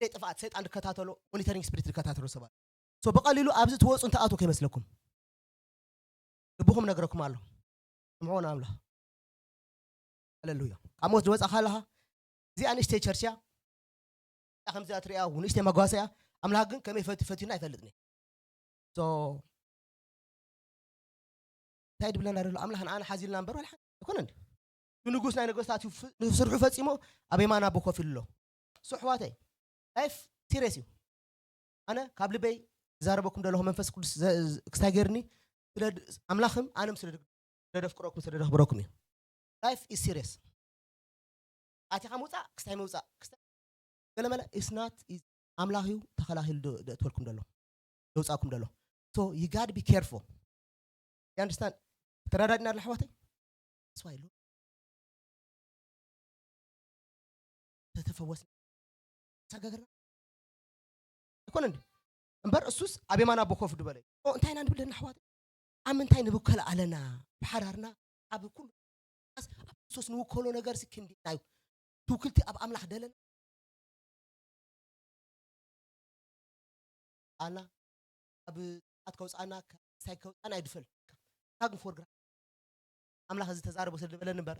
ጥፋኣት ሰይጣን ዝከታተሎ፣ ሞኒተሪንግ ስፒሪት ዝከታተሎ ሰብ ኣሎ። ሶ ብቐሊሉ ኣብዚ ትወፁ እንተኣትዉ ከይመስለኩም። ልብኹም ነግረኩም ኣሎ። ስምዑ ንኣምላኽ። ሃሌሉያ። ካብ ሞት ዝወፃ ካለኻ፣ እዚኣ ንእሽተይ ቸርች እያ። እዚኣ ከምዚኣ ትሪኣ፣ ንእሽተይ መጓሰ እያ። ኣምላኽ ግን ከመይ ፈትዩ፣ ፈትዩና ኣይፈልጥን እዩ። ሶ፣ እንታይ ድብለና ዘሎ? ኣምላኽ ንኣና ሓዚልና እምበር፣ ዋላ ሓንቲ ኣይኮነን። ንጉስ ናይ ነገስታት እዩ፣ ፍ-፣ ስርሑ ፈጺሙ ኣብ የማን ኣቦ ኮፍ ኢሉ ኣሎ። ሶ፣ ኣሕዋተይ፣ ላይፍ ሲሪየስ እዩ። ኣነ ካብ ልበይ ዝዛረበኩም ዘለኹ መንፈስ ቅዱስ ዘ-፣ ዝ-፣ ክስታይ ገይርኒ፣ ስለ ድ-፣ ኣምላኽም ኣነም ስለ ድ-፣ ስለ ደፍቅረኩም፣ ስለ ደኽብረኩም እዩ። ላይፍ ኢዝ ሲሪየስ። ኣቲኻ ምውጻእ፣ ክስታይ ምውጻእ፣ ክስታይ ገለመለ ኢስ ናት ኢዝ-፣ ኣምላኽ እዩ ተኸላኺሉ ዶ-፣ ደእትወልኩም ደሎ፣ ደውጻኩም ደሎ። ሶ you gotta be careful። You understand? ተረዳድና ኣለ ኣሕዋተይ? That's why ተተፈወስና። ሳገገርና? ኣይኮነ እንዲ? እምበር እሱስ ኣብ የማን ኣቦ ኮፍ ድበለ። ኦ፣ እንታይ ኢና ንብል ደና ኣሕዋተይ? ኣብ ምንታይ ንብከል ኣለና? ብሓዳርና፣ ኣብ ኩሉ፣ ኣብ ክርስቶስ ንውከሎ ነገር ሲ ክንዲ ናይ ትውክልቲ ኣብ ኣምላኽ ደለና። ኣና ኣብ ጥፍኣት ከውፅኣና፣ ካብ ክስታይ ከውፅኣና ኣይድፈል። ታግ ፎር ግራ-፣ ኣምላኽ እዚ ተዛረቦ ስለ ዝበለኒ እምበር፣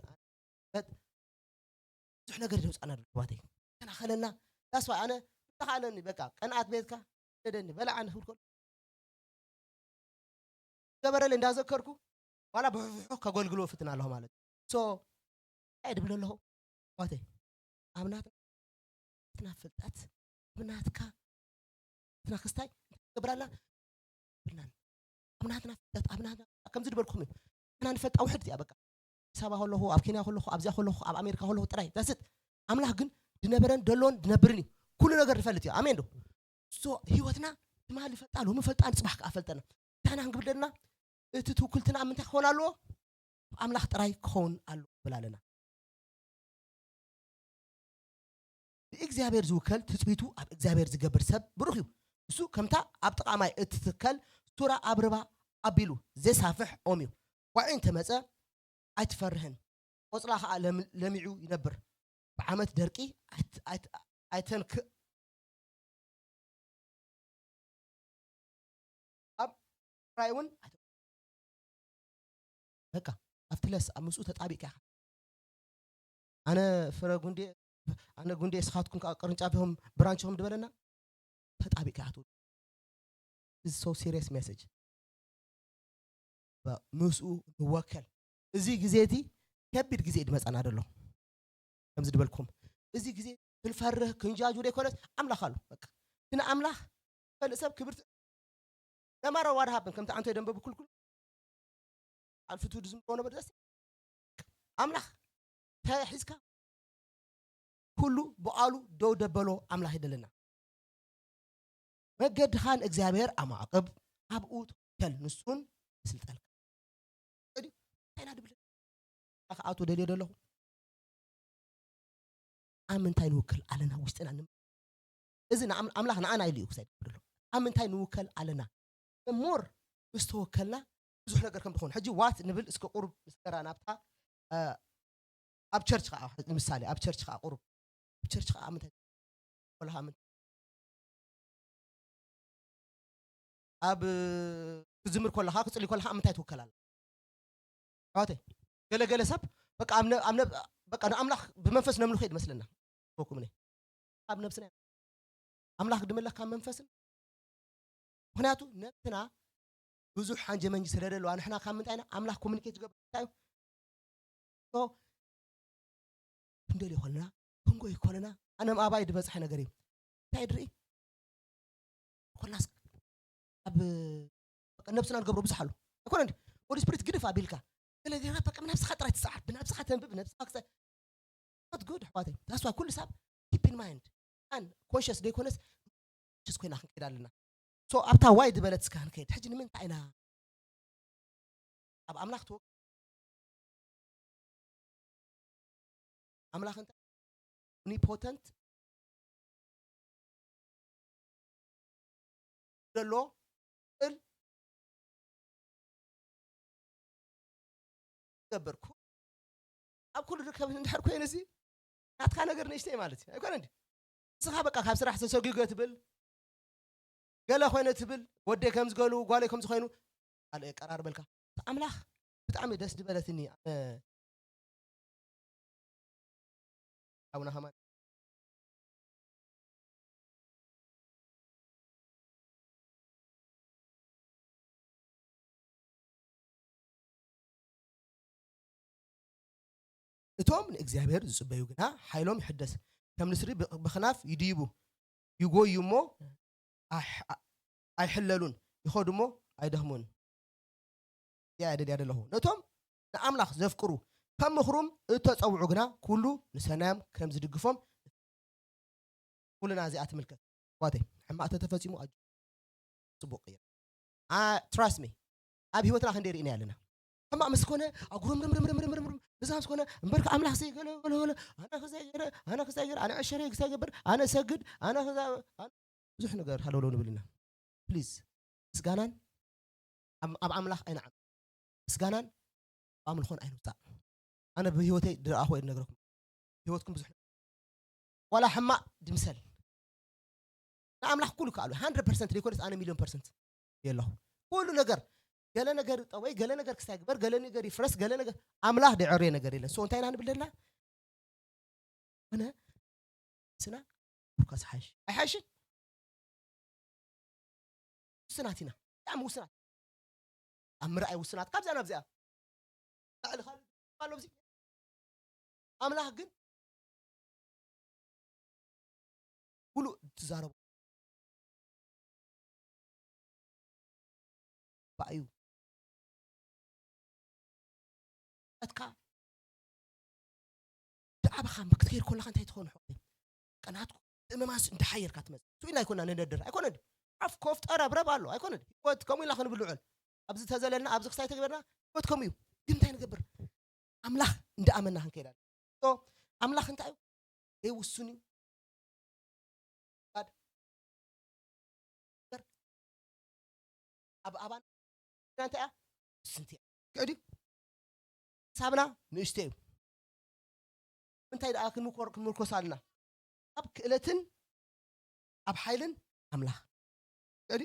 በት-፣ ብዙሕ ነገር ደውፃና ኣሎ ኣሕዋተይ። ከናኸለና፣ that's why ኣነ ተኻለኒ፣ በቃ፣ ቀንኣት ቤትካ፣ ደደኒ፣ በላዓኒ ክብል ከሎ፣ ገበረለይ እንዳዘከርኩ፣ ዋላ ብሕፍሑ ከገልግሎ ፍትን ኣለኹ ማለት እዩ። ሶ፣ እንታይ ድብል ኣለኹ? ኣሕዋተይ፣ ኣብ ናትና፣ ናትና ፍልጠት፣ ኣብ ናትካ፣ ናትና ክስታይ፣ እንታይ ክገብር ኣላ? ብልናን። ኣብ ናትና ፍልጠት፣ ኣብ ናትና፣ ከምዚ ድበልኩም እዩ። ንሕና ንፈልጣ ውሕድ እዚኣ፣ በቃ። ኣዲስ ኣበባ ከለኹ፣ ኣብ ኬንያ ከለኹ፣ ኣብዚኣ ከለኹ፣ ኣብ ኣሜሪካ ከለኹ ጥራይ። That's it። ኣምላኽ ግን ድነበረን፣ ደሎን፣ ድነብርን እዩ። ኩሉ ነገር ንፈልጥ እዩ። ኣሜን ዶ? ሶ፣ ህይወትና ትማሊ ፈልጣ፣ ሎሚ ፈልጣ፣ ንጽባሕ ከኣ ፈልጠና። ንሕና ክንግብር ዘለና፣ እቲ ትውክልትና ኣብ ምንታይ ክኸውን ኣለዎ? ኣብ ኣምላኽ ጥራይ ክኸውን ኣለዎ ክብል ኣለና። ብእግዚኣብሔር ዝውከል ትጽቢቱ ኣብ እግዚኣብሔር ዝገብር ሰብ ብሩኽ እዩ። እሱ ከምታ ኣብ ጥቓ ማይ እትትከል ሱራ ኣብ ርባ ኣቢሉ ዘሳፍሕ ኦም እዩ። ዋዒ እንተመጸ ኣይትፈርህን፣ ቆጽላ ኸኣ ለም-፣ ለሚዑ ይነብር። ብዓመት ደርቂ ኣይት-፣ ኣይት-፣ ኣይተንክ-፣ ኣብ ጥራይ እውን ኣይተ-፣ በቃ ኣብቲ ለስ ኣብ ምስኡ ተጣቢቕካ ኢኻ። ኣነ ፍረ ጉንዴ፣ ኣነ ጉንዴ፣ እስኻትኩም ከዓ ቅርንጫፍ ኢኹም፣ ብራንች ኢኹም ድበለና፣ ተጣቢቕካ ኢኻ ትውድቕ። This is so serious message። ባ-፣ ምስኡ ንወከል። እዚ ግዜ እቲ ከቢድ ግዜ እዩ ድመጻና ደሎ። ከምዚ ድበልኩም፣ እዚ ግዜ ክንፈርህ ክንጃጁ ዘይኮነስ ኣምላኽ ኣሎ። በቃ፣ እቲ ንኣምላኽ ፈልጥ ሰብ ክብርቲ፣ no matter what happen፣ ከምቲ ኣንቶይ ደንበ ብኩልኩል ኣልፍቱ ድዝምሮ ነበር ደስ ኣምላኽ ተሒዝካ ኩሉ ብቓሉ ደው ደበሎ ኣምላኽ ይደለና። መገድኻን እግዚኣብሔር ኣማዕቕብ፣ ኣብኡ ተወከል፣ ንሱን ይስልጠልካ። እንዲ፣ እንታይ ኢና ድብል? ክኣቱ ደልዮ ደለኹ። ኣብ ምንታይ ንውከል ኣለና? ውሽጥና ንም-፣ እዚ ንኣም-፣ ኣምላኽ ንኣና ኢሉ እዩ ክሳይ ደሎ። ኣብ ምንታይ ንውከል ኣለና? ሞር ምስ ተወከልና ብዙሕ ነገር ከም ዝኾነ። ሕጂ ዋት ንብል እስከ ቁሩብ ምስ ገራ ናብታ፣ እ፣ ኣብ ቸርች ኸዓ፣ ንምሳሌ፣ ኣብ ቸርች ኸዓ ቁሩብ፣ ኣብ ቸርች ኸዓ ምንታይ፣ ወላ ኸዓ ምንታይ፣ ኣብ፣ ክዝምር ከለኻ፣ ክጽሊ ከለኻ ኣብ ምንታይ ትውከል ኣላ? ኣሕዋተይ፣ ገለ ገለ ሰብ በቃ ኣብ ነ-፣ ኣብ ነ-፣ በቃ ንኣምላኽ ብመንፈስ ነምልኾ እዩ ዝመስለና። ክበኩም እኔ። ኣብ ነብስና ኣምላኽ ድምለኽ ካብ መንፈስን፣ ምኽንያቱ ነብስና ብዙሕ ሓንጀ መንጂ ስለ ደለዋ፣ ንሕና ካብ ምንታይ ኢና ኣምላኽ ኮሙኒኬት ዝገብር እንታይ እዩ? ሶ፣ ክንደልዮ ከለና፣ ክንጎይ ከለና፣ ኣነ ኣብ ኣባይ ዝበጽሐ ነገር እዩ። እንታይ ድርኢ? ኮላስ ኣብ በቃ ነብስና ንገብሮ ብዙሕ ኣሎ ኣይኮነ እንዲ። Holy Spirit ግድፍ ኣቢልካ ገለ ገለ በቃ ብናብስኻ ጥራይ ትሰዓር፣ ብናብስኻ ተንብብ፣ ብናብስኻ ክሳ not good ኣሕዋተይ። That's why ኩሉ ሰብ keep in mind and conscious ዘይኮነስ conscious ኮይና ክንከይድ ኣለና። So ኣብታ ዋይ ዝበለት እስካ ክንከይድ ሕጂ ንምንታይ ኢና ኣብ ኣምላኽ ተወ ኣምላኽ እንታይ omnipotent ዘሎ እል ገብር ኩ- ኣብ ኩሉ ርከብ እንድሕር ኮይኑ እዚ ናትካ ነገር ንእሽተይ ማለት እዩ ኣይኮነ እንዲ ንስኻ በቃ ካብ ስራሕ ተሰጊገ ትብል ገለ ኮይነ ትብል ወደይ ከም ዝገሉ ጓለይ ከም ዝኾይኑ ካልእ የቀራርበልካ ኣምላኽ ብጣዕሚ ደስ ዝበለትኒ ኣነ ኣቡነ ሃማን እቶም ንእግዚኣብሔር ዝጽበዩ ግና ሓይሎም ይሕደስ፣ ከም ንስሪ ብኽናፍ ይድይቡ፣ ይጎዩ እሞ ኣይሕለሉን፣ ይኸዱ እሞ ኣይደኽሙን። እዚኣ እየ ደልያ ዘለኹ። ነቶም ንኣምላኽ ዘፍቅሩ ከም ምኽሩም እተጸውዑ ግና ኩሉ ንሰናዮም ከም ዝድግፎም ኩልና እዚኣ ትምልከት። ጓተይ ሕማቕ ተተፈጺሙ ኣጆ ጽቡቕ ቅየር። Trust me ኣብ ህይወትና ክንደይ ርኢና ኣለና። ሕማቕ ምስ ኮነ ኣጉረምረምረምረምረምረም እዛ ምስ ኮነ እምበርከ ኣምላኽ ዘይገለ ገለ ገለ ኣነ ክዛይ ገረ ኣነ ክዛይ ገረ ኣነ ዕሸረ ክሳይ ገበር ኣነ ሰግድ ኣነ ክዛ ብዙሕ ነገር ሃለውለው ንብል ኢና ፕሊዝ ምስጋናን ኣብ ኣምላኽ ኣይንዓም ምስጋናን ኣምልኾን ኣይንውፃእ ኣነ ብህይወተይ ድረኣኹ እየ ዝነግረኩም ህይወትኩም ብዙሕ ዋላ ሕማቕ ድምሰል ንኣምላኽ ኩሉ ከኣሉ ሃንድረድ ፐርሰንት ዘይኮነስ ኣነ ሚሊዮን ፐርሰንት የለኹ ኩሉ ነገር ገለ ነገር ጠወይ ገለ ነገር ክሳይ ግበር ገለ ነገር ይፍረስ ገለ ነገር ኣምላኽ ደዕርየ ነገር የለን ሶ እንታይ ኢና ንብል ዘለና ኮነ ስና ቡርካስ ሓይሽ ኣይሓይሽን ውስናት ኢና ብጣዕሚ ውስናት ኣብ ምርኣይ ውስናት ካብዚኣ ናብዚኣ ላዕሊ ካልእ ኣሎ ኣብዚ ኣምላኽ ግን ሙሉእ ትዛረቦ ባእዩ እትካ ብዓባኻ ክትከይድ ከለኻ እንታይ ትኾኑ ሕቆይ ቀናትኩ ምእመማንስ እንዳሓየርካ ትመፅእ ስኢልና ኣይኮና ንነድር ኣይኮነ ዓፍ ኮፍ ጠረብረብ ኣሎ ኣይኮነ ህይወት ከምኡ ኢልና ክንብል ንውዕል ኣብዚ ተዘለልና ኣብዚ ክሳይ ተገበርና ህይወት ከምኡ እዩ ግን እንታይ ንገብር ኣምላኽ እንዳኣመና ክንከይድ ኣለ ኣምላኽ እንታይ እዩ ዘይውሱን እዩ ኣብ ኣባን እንታይ እያ ስንቲ እያ ክዕዲ ሳብና ንእሽተ እዩ እንታይ ደኣ ክንምኮር ክንምርኮስ ኣለና ኣብ ክእለትን ኣብ ሓይልን ኣምላኽ ክዕዲ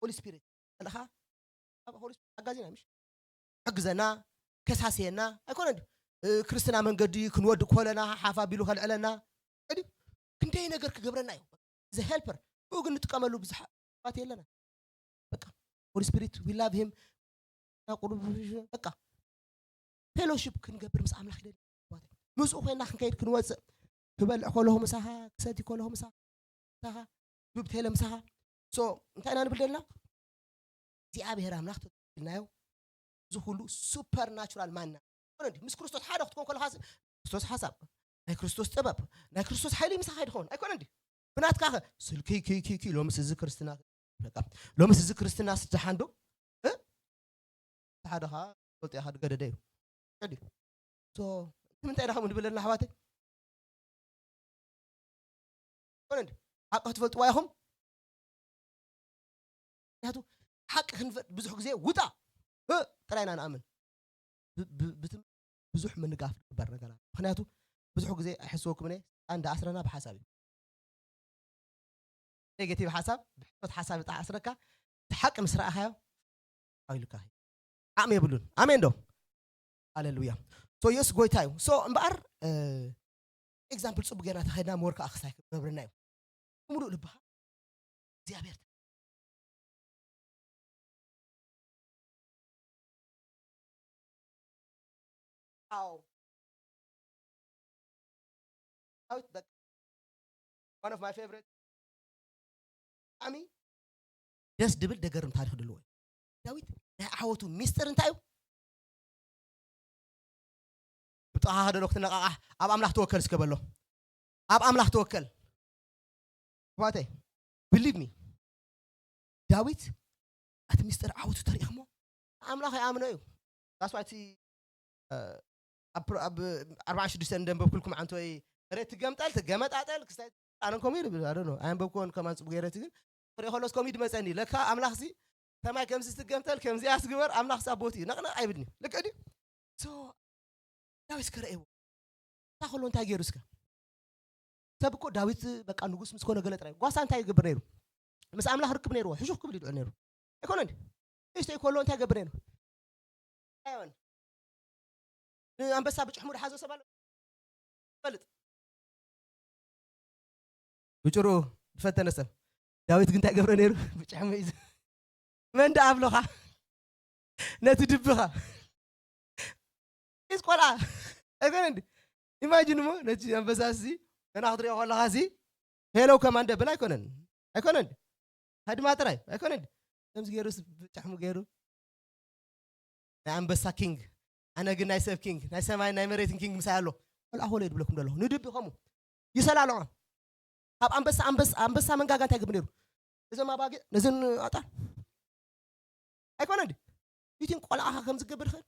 ሆሊ ስፒሪት ከለኻ ኣብ ሆሊ ስፒሪት ሓጋዚና ምሽ ሕግዘና ከሳስየና ኣይኮነ ክርስትና መንገዲ ክንወድ ኮለና ሓፍ ኣቢሉ ከልዕለና ድዩ ክንደይ ነገር ክገብረና እዩ ዘ ሄልፐር ብኡ ግን ንጥቀመሉ ብዙሓት የለና በቃ ሆሊ ስፒሪት ዊ ላቭ ሂም ቁሩብ በቃ ፌሎሺፕ ክንገብር ምስ ኣምላኽ ይደሊ ምስኡ ኮይና ክንከይድ ክንወፅእ ክበልዕ ከለኹ ምሳኻ ክሰቲ ከለኹ ምሳኻ ምሳኻ ዱብ ቴለ ምሳኻ ሶ እንታይ ኢና ንብል ደልና እግዚኣብሔር ኣምላኽ ተልናዮ እዚ ኩሉ ሱፐር ናቹራል ማና ኮነ ምስ ክርስቶስ ሓደ ክትኮን ከለኻ ክርስቶስ ሓሳብ ናይ ክርስቶስ ጥበብ ናይ ክርስቶስ ሓይሊ ምሳኻ ይድኸውን ኣይኮነ እንዲ ብናትካ ኸ ስልኪ ኪኪኪ ሎምስ እዚ ክርስትና ሎምስ እዚ ክርስትና ስደሓንዶ ሓደ ከዓ ፈልጦ ኢኻ ዝገደደ እዩ ዕድ እዩ ንምንታይ ኢና ከምኡ ንብል ኣለና ኣሕዋተይ ኮነ ሓቂ ክትፈልጥዋ ኢኹም ምክንያቱ ሓቂ ክንፈጥ ብዙሕ ግዜ ውጣ ጥራይ ኢና ንኣምን ብዙሕ ምንጋፍ ዝግበር ነገር ኣሎ ምክንያቱ ብዙሕ ግዜ ኣይሕስበኩም እየ እንዳ ኣስረና ብሓሳብ እዩ ኔጌቲቭ ሓሳብ ብሕቶት ሓሳብ ይጣሓስረካ እቲ ሓቂ ምስ ረኣኻዮ ሓይሉካ ዓቕሚ የብሉን ኣሜን ዶ ሃሌሉያ ሶ የሱስ ጎይታ እዩ ሶ እምበኣር ኤግዛምፕል ፅቡቅ ጌርና ተኸድና መወር ከዓ ክሳይ ክገብረና እዩ ብምሉእ ልብኻ እግዚኣብሔር Wow. How it back. One of my favorite. I mean, ደስ ድብል ደገርም ታሪኽ ድልዎ እዩ። ዳዊት ናይ ዓወቱ ሚስጥር እንታይ እዩ? ብጥቓኻ ደሎ ክትነቓቓሕ ኣብ ኣምላኽ ተወከል እስከ በሎ። ኣብ ኣምላኽ ተወከል። ኣሕዋተይ፣ believe me፣ ዳዊት እቲ ሚስጥር ዓወቱ ተሪእኽሞ ኣምላኽ ይኣምኖ እዩ። That's why እቲ ኣብ ኣርባዓ ሽዱሽተ እንደንበብኩልኩም ዓንተወይ ሬት ትገምጠል ትገመጣጠል ክስታይ ኣነ ኮሜዲ ኣደኖ ኣያንበብኮን ከማን ጽቡቅ ገይረት ግን ክሪኦ ከሎስ ኮሜዲ መጸኒ ለካ ኣምላኽሲ ከማይ ከምዚ ትገምጠል ከምዚ ኣስግበር ኣምላኽሲ ኣቦቲ ነቕነቕ ኣይብልኒ ልክዕ ድዩ? ዳዊት ከረእዎ እታ ከሎ እንታይ ገይሩ እስከ ሰብ እኮ ዳዊት በቃ ንጉስ ምስ ኮነ ገለ ጥራይ ጓሳ እንታይ ይገብር ነይሩ? ምስ ኣምላኽ ርክብ ነይርዎ ሕሹኽ ክብል ይድዑ ነይሩ ኣይኮነ እንዲ እሽተይ ከሎ እንታይ ይገብር ነይሩ? ኣይወን ንኣንበሳ ብጭሕሙ ድሓዞ ሰብ ኣሎ ፈልጥ ብጭሩ ዝፈተነ ሰብ ዳዊት ግን እንታይ ገብረ ነይሩ? ብጭሕሙ እዩ መን ደኣ ኣብሎኻ ነቲ ድብኻ ኢዝ ቆልዓ ኣይኮነ እንዲ ኢማጂን እሞ ነቲ ኣንበሳ ሲ ገና ክትሪኦ ከለኻ ሲ ሄሎ ከማን ደብል ኣይኮነን ኣይኮነ እንዲ ሃድማ ጥራይ ኣይኮነ እንዲ ከምዚ ገይሩ ብጫሕሙ ገይሩ ናይ ኣንበሳ ኪንግ ኣነ ግን ናይ ሰብ ኪንግ ናይ ሰማይ ናይ መሬትን ኪንግ ምሳይ ኣሎ ቆልዓ ኮሎ ድብለኩም ደለኹ ንድቢ ከምኡ ይሰላልዖ ካብ ኣንበሳ ኣንበሳ ኣንበሳ መንጋጋ እንታይ ግብ ነይሩ እዞም ኣባጊዕ ነዘን ኣጣል ኣይኮነ እንዲ ዩቲን ቆልዓኻ ከም ዝገብር ይኽእል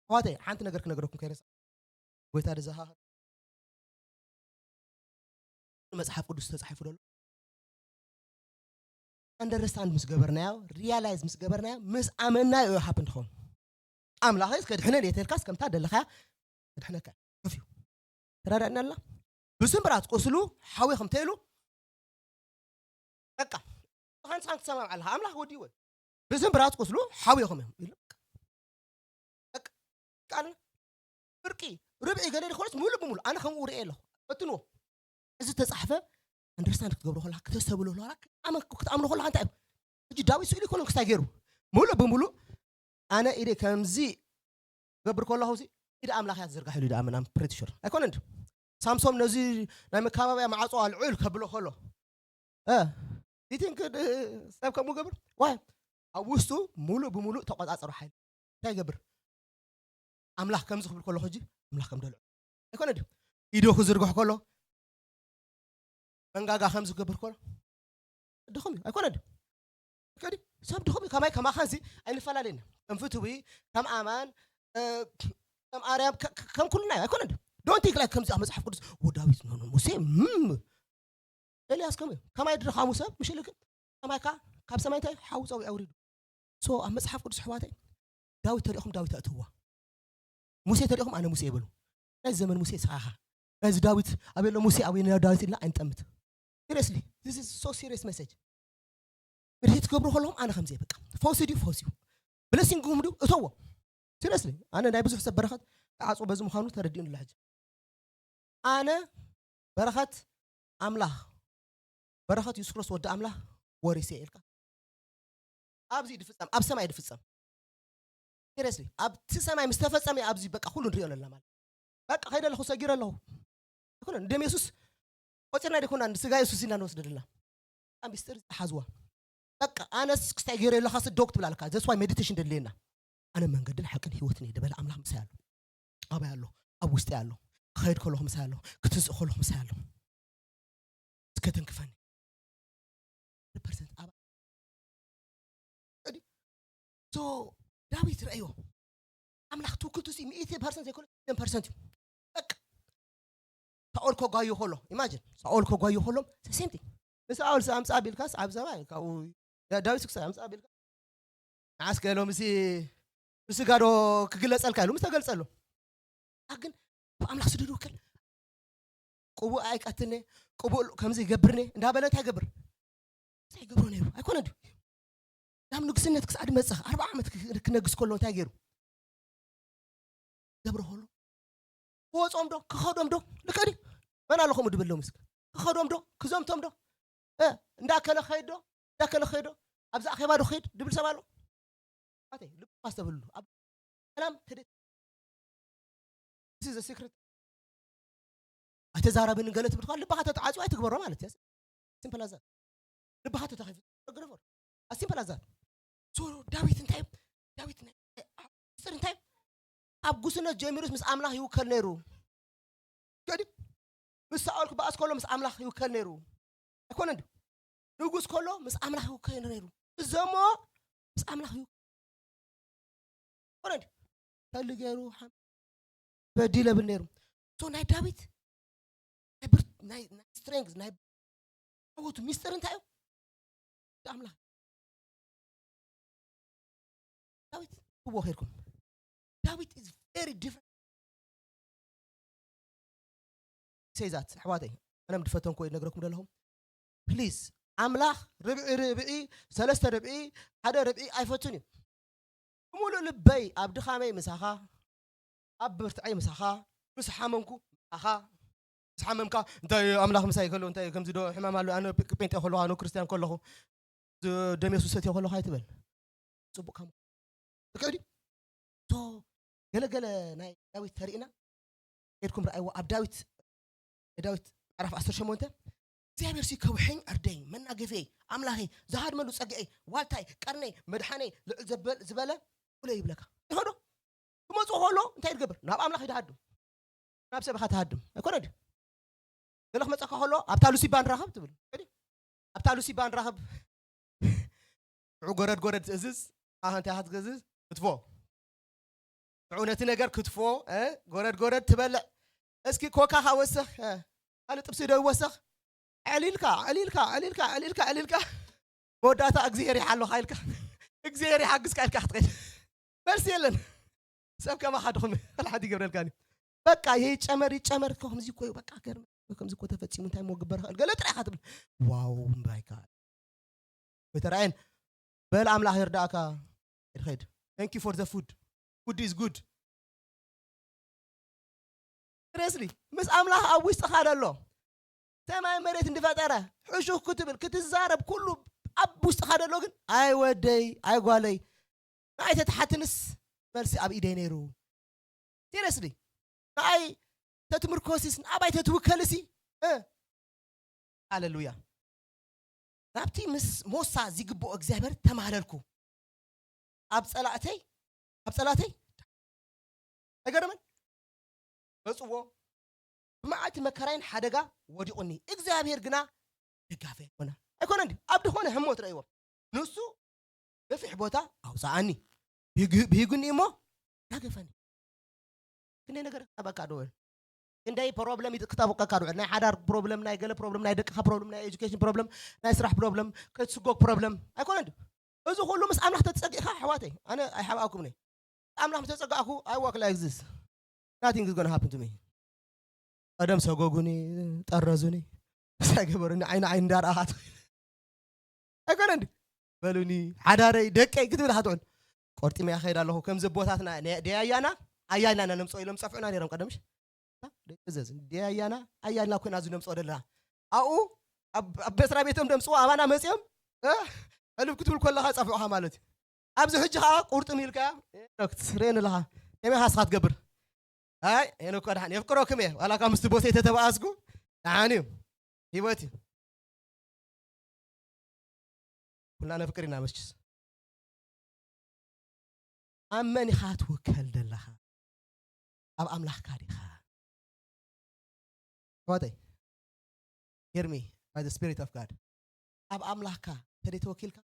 ኣዋተይ ሓንቲ ነገር ክነግረኩም ከይረሳ ጎይታ ድዘኻኽር መጽሓፍ ቅዱስ ተጻሒፉ ደሎ understand ምስ ገበርናዮ realize ምስ ገበርናዮ ምስ ኣመናዮ እዩ ሃፕ እንትኸውን ኣምላኸ እስከ ድሕነ ሌተልካስ ከምታ ደለኻያ ድሕነካ ከፍዩ ተረዳእና ኣላ ብስምብራት ቁስሉ ሓዊ ከምተይሉ በቃ ንስኻን ንስኻን ክትሰማምዓ ኣለኻ ኣምላኽ ወዲእዎ እዩ ብስምብራት ቁስሉ ሓዊኹም እዮም ኢሉ በቃ በቃ ቃል ፍርቂ ርብዒ ገለ ዝኾነስ ሙሉእ ብሙሉእ ኣነ ከምኡ ርእየ ኣለኹ ፈትንዎ እዚ ተጻሕፈ ኣንደርስታንድ ክትገብሮ ከለካ ክተስተብሎ ከለካ ኣመ ክትኣምኖ ከለካ እንታይ እዩ ሕጂ ዳዊት ስእሉ ይኮነ ክስታይ ገይሩ ሙሉእ ብሙሉእ ኣነ ኢደ ከምዚ ገብር ከለኹ ሲ ኢደ ኣምላኽ እያ ትዝርጋሕ ኢሉ ይደኣምን ኣም ፕሪቲ ሹር ኣይኮነ እንዲ ሳምሶም ነዚ ናይ መካባብያ ማዕጾ ኣልዑል ከብሎ ከሎ እ ይቲንክ ሰብ ከምኡ ገብር ዋይ ኣብ ውስጡ ሙሉእ ብሙሉእ ተቆጻጸሩ ሓይል እንታይ ይገብር ኣምላኽ ከምዚ ክብል ከለኹ ሕጂ ኣምላኽ ከም ደልዑ ኣይኮነ ድዩ ኢዶ ክዝርግሕ ከሎ መንጋጋ ከምዚ ክገብር ከሎ ድኹም እዩ ኣይኮነ ድዩ ከዲ ሰብ ድኹም እዩ ከማይ ከማኻንሲ ኣይንፈላለየና ከም ፍትዊ ከም ኣማን ከም ኣርያም ከም ኩልና እዩ ኣይኮነ ድዩ ዶንት ቲንክ ላይክ ከምዚ ኣብ መጽሓፍ ቅዱስ ወዳዊት ሙሴ ኤልያስ ከምኡ እዩ ከማይ ድረኻሙ ሰብ ምሽ ኢሉ ግን ከማይ ከዓ ካብ ሰማይ እንታይ ሓዊ ፀዊዑ ኣውሪዱ ሶ ኣብ መፅሓፍ ቅዱስ ኣሕዋተይ ዳዊት ተሪእኹም ዳዊት ኣእትውዋ ሙሴ ተሪእኹም ኣነ ሙሴ ይበሉ ናይ ዘመን ሙሴ ስኻኻ ናይዚ ዳዊት ኣበሎ ሙሴ ኣበሎ ዳዊት ኢልና ኣይንጠምት ሲሪየስሊ ሶ ሲሪየስ መሴጅ ምድሪ ትገብሩ ከለኹም ኣነ ከምዚ በቃ ፈውሲ ድዩ ፈውሲ እዩ ብለሲንግ ድዩ እተዎ ሲሪየስሊ ኣነ ናይ ብዙሕ ሰብ በረኸት ተዓፅቦ በዚ ምዃኑ ተረዲኡኒ ኣሎ ሕጂ ኣነ በረኸት ኣምላኽ በረኸት የሱስ ክርስቶስ ወዲ ኣምላኽ ወሪሰ ኢልካ ኣብዚ ድፍጸም ኣብ ሰማይ ድፍጸም ሲሪየስሊ ኣብቲ ሰማይ ምስ ተፈጸመ ኣብዚ በቃ ኩሉ ንሪኦ ኣለና ማለት በቃ ከይደ ኣለኹ ሰጊረ ኣለኹ ኣይኮነ ንደም የሱስ ቆፂርና ደኮና ንስጋ የሱስ ኢና ንወስደ ዘለና ሚስጥር ዝሓዝዋ በቃ ኣነስ ክስታይ ገይረ ኣለካ ስደው ክትብል ኣለካ ዘስዋይ ሜዲቴሽን ደድልየና ኣነ መንገድን ሓቅን ህይወትን እየ ደበለ ኣምላኽ ምሳይ ኣሎ ኣባይ ኣሎ ኣብ ውሽጢ ኣሎ ክኸይድ ከለኹ ምሳይ ኣሎ ክትንስእ ከለኹ ምሳይ ኣሎ እስከተንክፈኒ ፐርሰንት ኣባ ዳዊት ረእዮ ኣምላኽ ትውክልቱ ሲ ሚእቲ ፐርሰንት ዘይኮነ ፐርሰንት እዩ በቃ ሳኦል ከጓዩ ከሎ ኢማጂን ሳኦል ከጓዩ ከሎም ሴም ቲንግ ንሳኦል ኣምፃ ቢልካስ ኣብ ሰማይ ካብኡ ዳዊት ክሳ ኣምፃ ቢልካ ንዓስከ ሎምሲ ብስጋ ዶ ክግለፀልካ ኢሉ ምስ ተገልፀሉ ግን ብኣምላኽ ስደዱ ወከል ቅቡእ ኣይቀትልኒ ቅቡእ ከምዚ ይገብርኒ እንዳበለ እንታይ ይገብር እንታይ ይገብሮ ነይሩ ኣይኮነ ድዩ ናብ ንግስነት ክሳዕ ድመፅእ ኣርባዓ ዓመት ክነግስ ከሎ እንታይ ገይሩ ገብሮ ከሎ ክወፆም ዶ ክኸዶም ዶ ልክዕ ድዩ መን ኣለኹም ድብል ሎምስ ክኸዶም ዶ ክዘምቶም ዶ እንዳከለ ኸይድ ዶ እንዳከለ ኸይድ ዶ ኣብዚ ኣኼባ ዶ ኸይድ ድብል ሰብ ኣሎ ኣተይ ልብኻ ዝተብልሉ ኣብ ሰላም ተደ እዚ ዘ ሲክሬት ኣይተዛረብን ገለ ትብል ከ ልብኻ ተተዓፅዩ ኣይትግበሮ ማለት እያ ሲምፕል ኣዛ ልብኻ ተተኺፉ ግረፎ። ኣሲምፕል ኣዛት ሶ ዳዊት እንታይ እዩ? ዳዊት ናይ ምስጢር እንታይ እዩ? ኣብ ጉስነት ጀሚሩስ ምስ ኣምላኽ ይውከል ነይሩ። ገዲ ምስ ሳኦል ክበኣስ ከሎ ምስ ኣምላኽ ይውከል ነይሩ ኣይኮነ እንዲ ንጉስ ከሎ ምስ ኣምላኽ ይውከል ነይሩ። እዞሞ ምስ ኣምላኽ ይውከል ኮነ እንዲ ከሊ ገይሩ ሓም- በዲለ ብል ነይሩ። ሶ ናይ ዳዊት ናይ ብር- ናይ ናይ ስትሬንግዝ ናይ ዓወቱ ሚስጥር እንታይ እዩ? ኣምላኽ ዳዊት እዎ ኸይድኩም ዳዊት is very different say that ኣሕዋተይ ኣነ ድፈተንኮ ነግረኩም ዘለኹም ፕሊዝ ኣምላኽ ርብዒ ርብዒ ሰለስተ ርብዒ ሓደ ርብዒ ኣይፈቱን እዩ ብምሉእ ልበይ ኣብ ድኻመይ ምሳኻ ኣብ ብርትዐይ ምሳኻ ምስ ሓመምኩ ምሳኻ ምስ ሓመምካ እንታይ ኣምላኽ ምሳይ ከሎ እንታይ ከምዚ ዶ ሕማም ኣሎ ኣነ ጴንጤ ከለኹ ኣነ ክርስትያን ከለኹ ደም የሱስ ሰትዮ ከለኹ ኣይትበል ጽቡቕ ካብ ትክዕዲ ቶ ገለገለ ናይ ዳዊት ተርእና ሄድኩም ረኣይዎ ኣብ ዳዊት ዳዊት ምዕራፍ ዓሰርተ ሸሞንተ እግዚኣብሔር ሲ ከውሐኝ ዕርደይ መናገፌ ኣምላኸይ ዝሃድመሉ ጸግዐይ ዋልታይ ቀርነይ መድሓነይ ልዕል ዝበለ ብሎ ይብለካ ይኸዶ ክመፁ ከሎ እንታይ ትገብር ናብ ኣምላኽ ይድሃድም ናብ ሰብኻ ትሃድም ኣይኮነ ድዩ ገለ ክመፀካ ከሎ ኣብታ ሉሲባ ንራኸብ ትብል ኣብታ ሉሲባ ንራኸብ ሽዑ ጎረድ ጎረድ ትእዝዝ ኣኸ እንታይ ኢኻ ትገዝዝ ክትፎ ሽዑ ነቲ ነገር ክትፎ እ፣ ጎረድ ጎረድ ትበልዕ እስኪ ኮካኻ ወሰኽ እ፣ ካልእ ጥብሲ ዶ ይወሰኽ ዕሊልካ ዕሊልካ ዕሊልካ ዕሊልካ ዕሊልካ መወዳእታ እግዚኣብሔር ይሓልኻ ኢልካ እግዚኣብሔር ይሓግዝካ ኢልካ ክትኸይድ መልሲ የለን ሰብ ከማኻ ድኹም ሓንቲ ይገብረልካኒ በቃ ይጨመር ይጨመር ከምዚ እኮ እዩ በቃ ገርም ከምዚ እኮ ተፈፂሙ እንታይ ሞ ግበር ኽእል ገለ ጥራይ ኢኻ ትብል ዋው እምባይካ ወይተራእየን በል ኣምላኽ ይርዳእካ ሄድ ሄድ thank you for the food food is good seriously ምስ ኣምላኽ ኣብ ውሽጥኻ ደሎ ሰማይ መሬት እንድፈጠረ ሕሹኽ ክትብል ክትዛረብ ኩሉ ኣብ ውሽጥኻ ደሎ ግን ኣይ ወደይ ኣይ ጓለይ ንኣይ ተትሓትንስ መልሲ ኣብ ኢደይ ነይሩ seriously ንኣይ ተትምርኮሲስ ንኣባይ ተትውከልሲ ሃሌሉያ ናብቲ ምስ ሞሳ ዝግብኦ እግዚኣብሔር ተማህለልኩ ኣብ ጸላእተይ ኣብ ጸላእተይ ኣይገርምን መጽዎ ብመዓልቲ መከራይን ሓደጋ ወዲቑኒ እግዚኣብሔር ግና ደጋፊ ኣይኮነ ኣይኮነ እንዲ ኣብ ድኾነ ህሞት ረእይዎ ንሱ ገፊሕ ቦታ ኣውፅኣኒ ብሂጉኒ እሞ ዳገፈኒ ክንደይ ነገር ክጠበቃ ድውዕል ክንደይ ፕሮብለም ክጠብቀካ ድውዕል ናይ ሓዳር ፕሮብለም ናይ ገለ ፕሮብለም ናይ ደቅኻ ፕሮብለም ናይ ኤጁኬሽን ፕሮብለም ናይ ስራሕ ፕሮብለም ከይትስጎግ ፕሮብለም ኣይኮነ እንዲ እዚ ኩሉ ምስ ኣምላኽ ተትጸጊዕካ ኣሕዋተይ ኣነ ኣይሓብኣኩም ነይ ኣምላኽ ምስ ተጸጋዕኩ I walk like this nothing is gonna happen to me ቀደም ሰጎጉኒ ጠረዙኒ ሳይ ገበሩኒ ዓይኒ ዓይኒ እንዳረኣኻት ኣይኮነ እንዲ በሉኒ ሓዳረይ ደቀይ ክትብል ኢኻ ትውዕል ቆርጢመ እያ ከይድ ኣለኹ ከምዚ ኣቦታትና ደያያና ኣያና ኢና ነምፅኦ ኢሎም ፀፍዑና ነይሮም ቀደምሽ ደቅዘዝ ደያያና ኣያና ኮይና እዚ ነምፅኦ ዘለና ኣብኡ ኣብ መስሪያ ቤቶም ደምፅዎ ኣባና መፅኦም ሕልፍ ክትብል ከለኻ ፀፍዑኻ ማለት እዩ ኣብዚ ሕጂ ከዓ ቁርጥም ኢልካ ክትስሬን ኣለኻ ከመይ ካስኻ ትገብር ኣይ ሄኖክ ድሓን የፍቅረኩም እየ ዋላ ካብ ምስቲ ቦሰይ ተተባኣስኩ ድሓን እዩ ህይወት እዩ ኩልና ነፍቅር ኢና መስችስ ኣብ መን ኢኻ ትውከል ዘለኻ ኣብ ኣምላኽካ ዲኻ ኣሕዋተይ hear me by the spirit of God ኣብ ኣምላኽካ ተደይ ተወኪልካ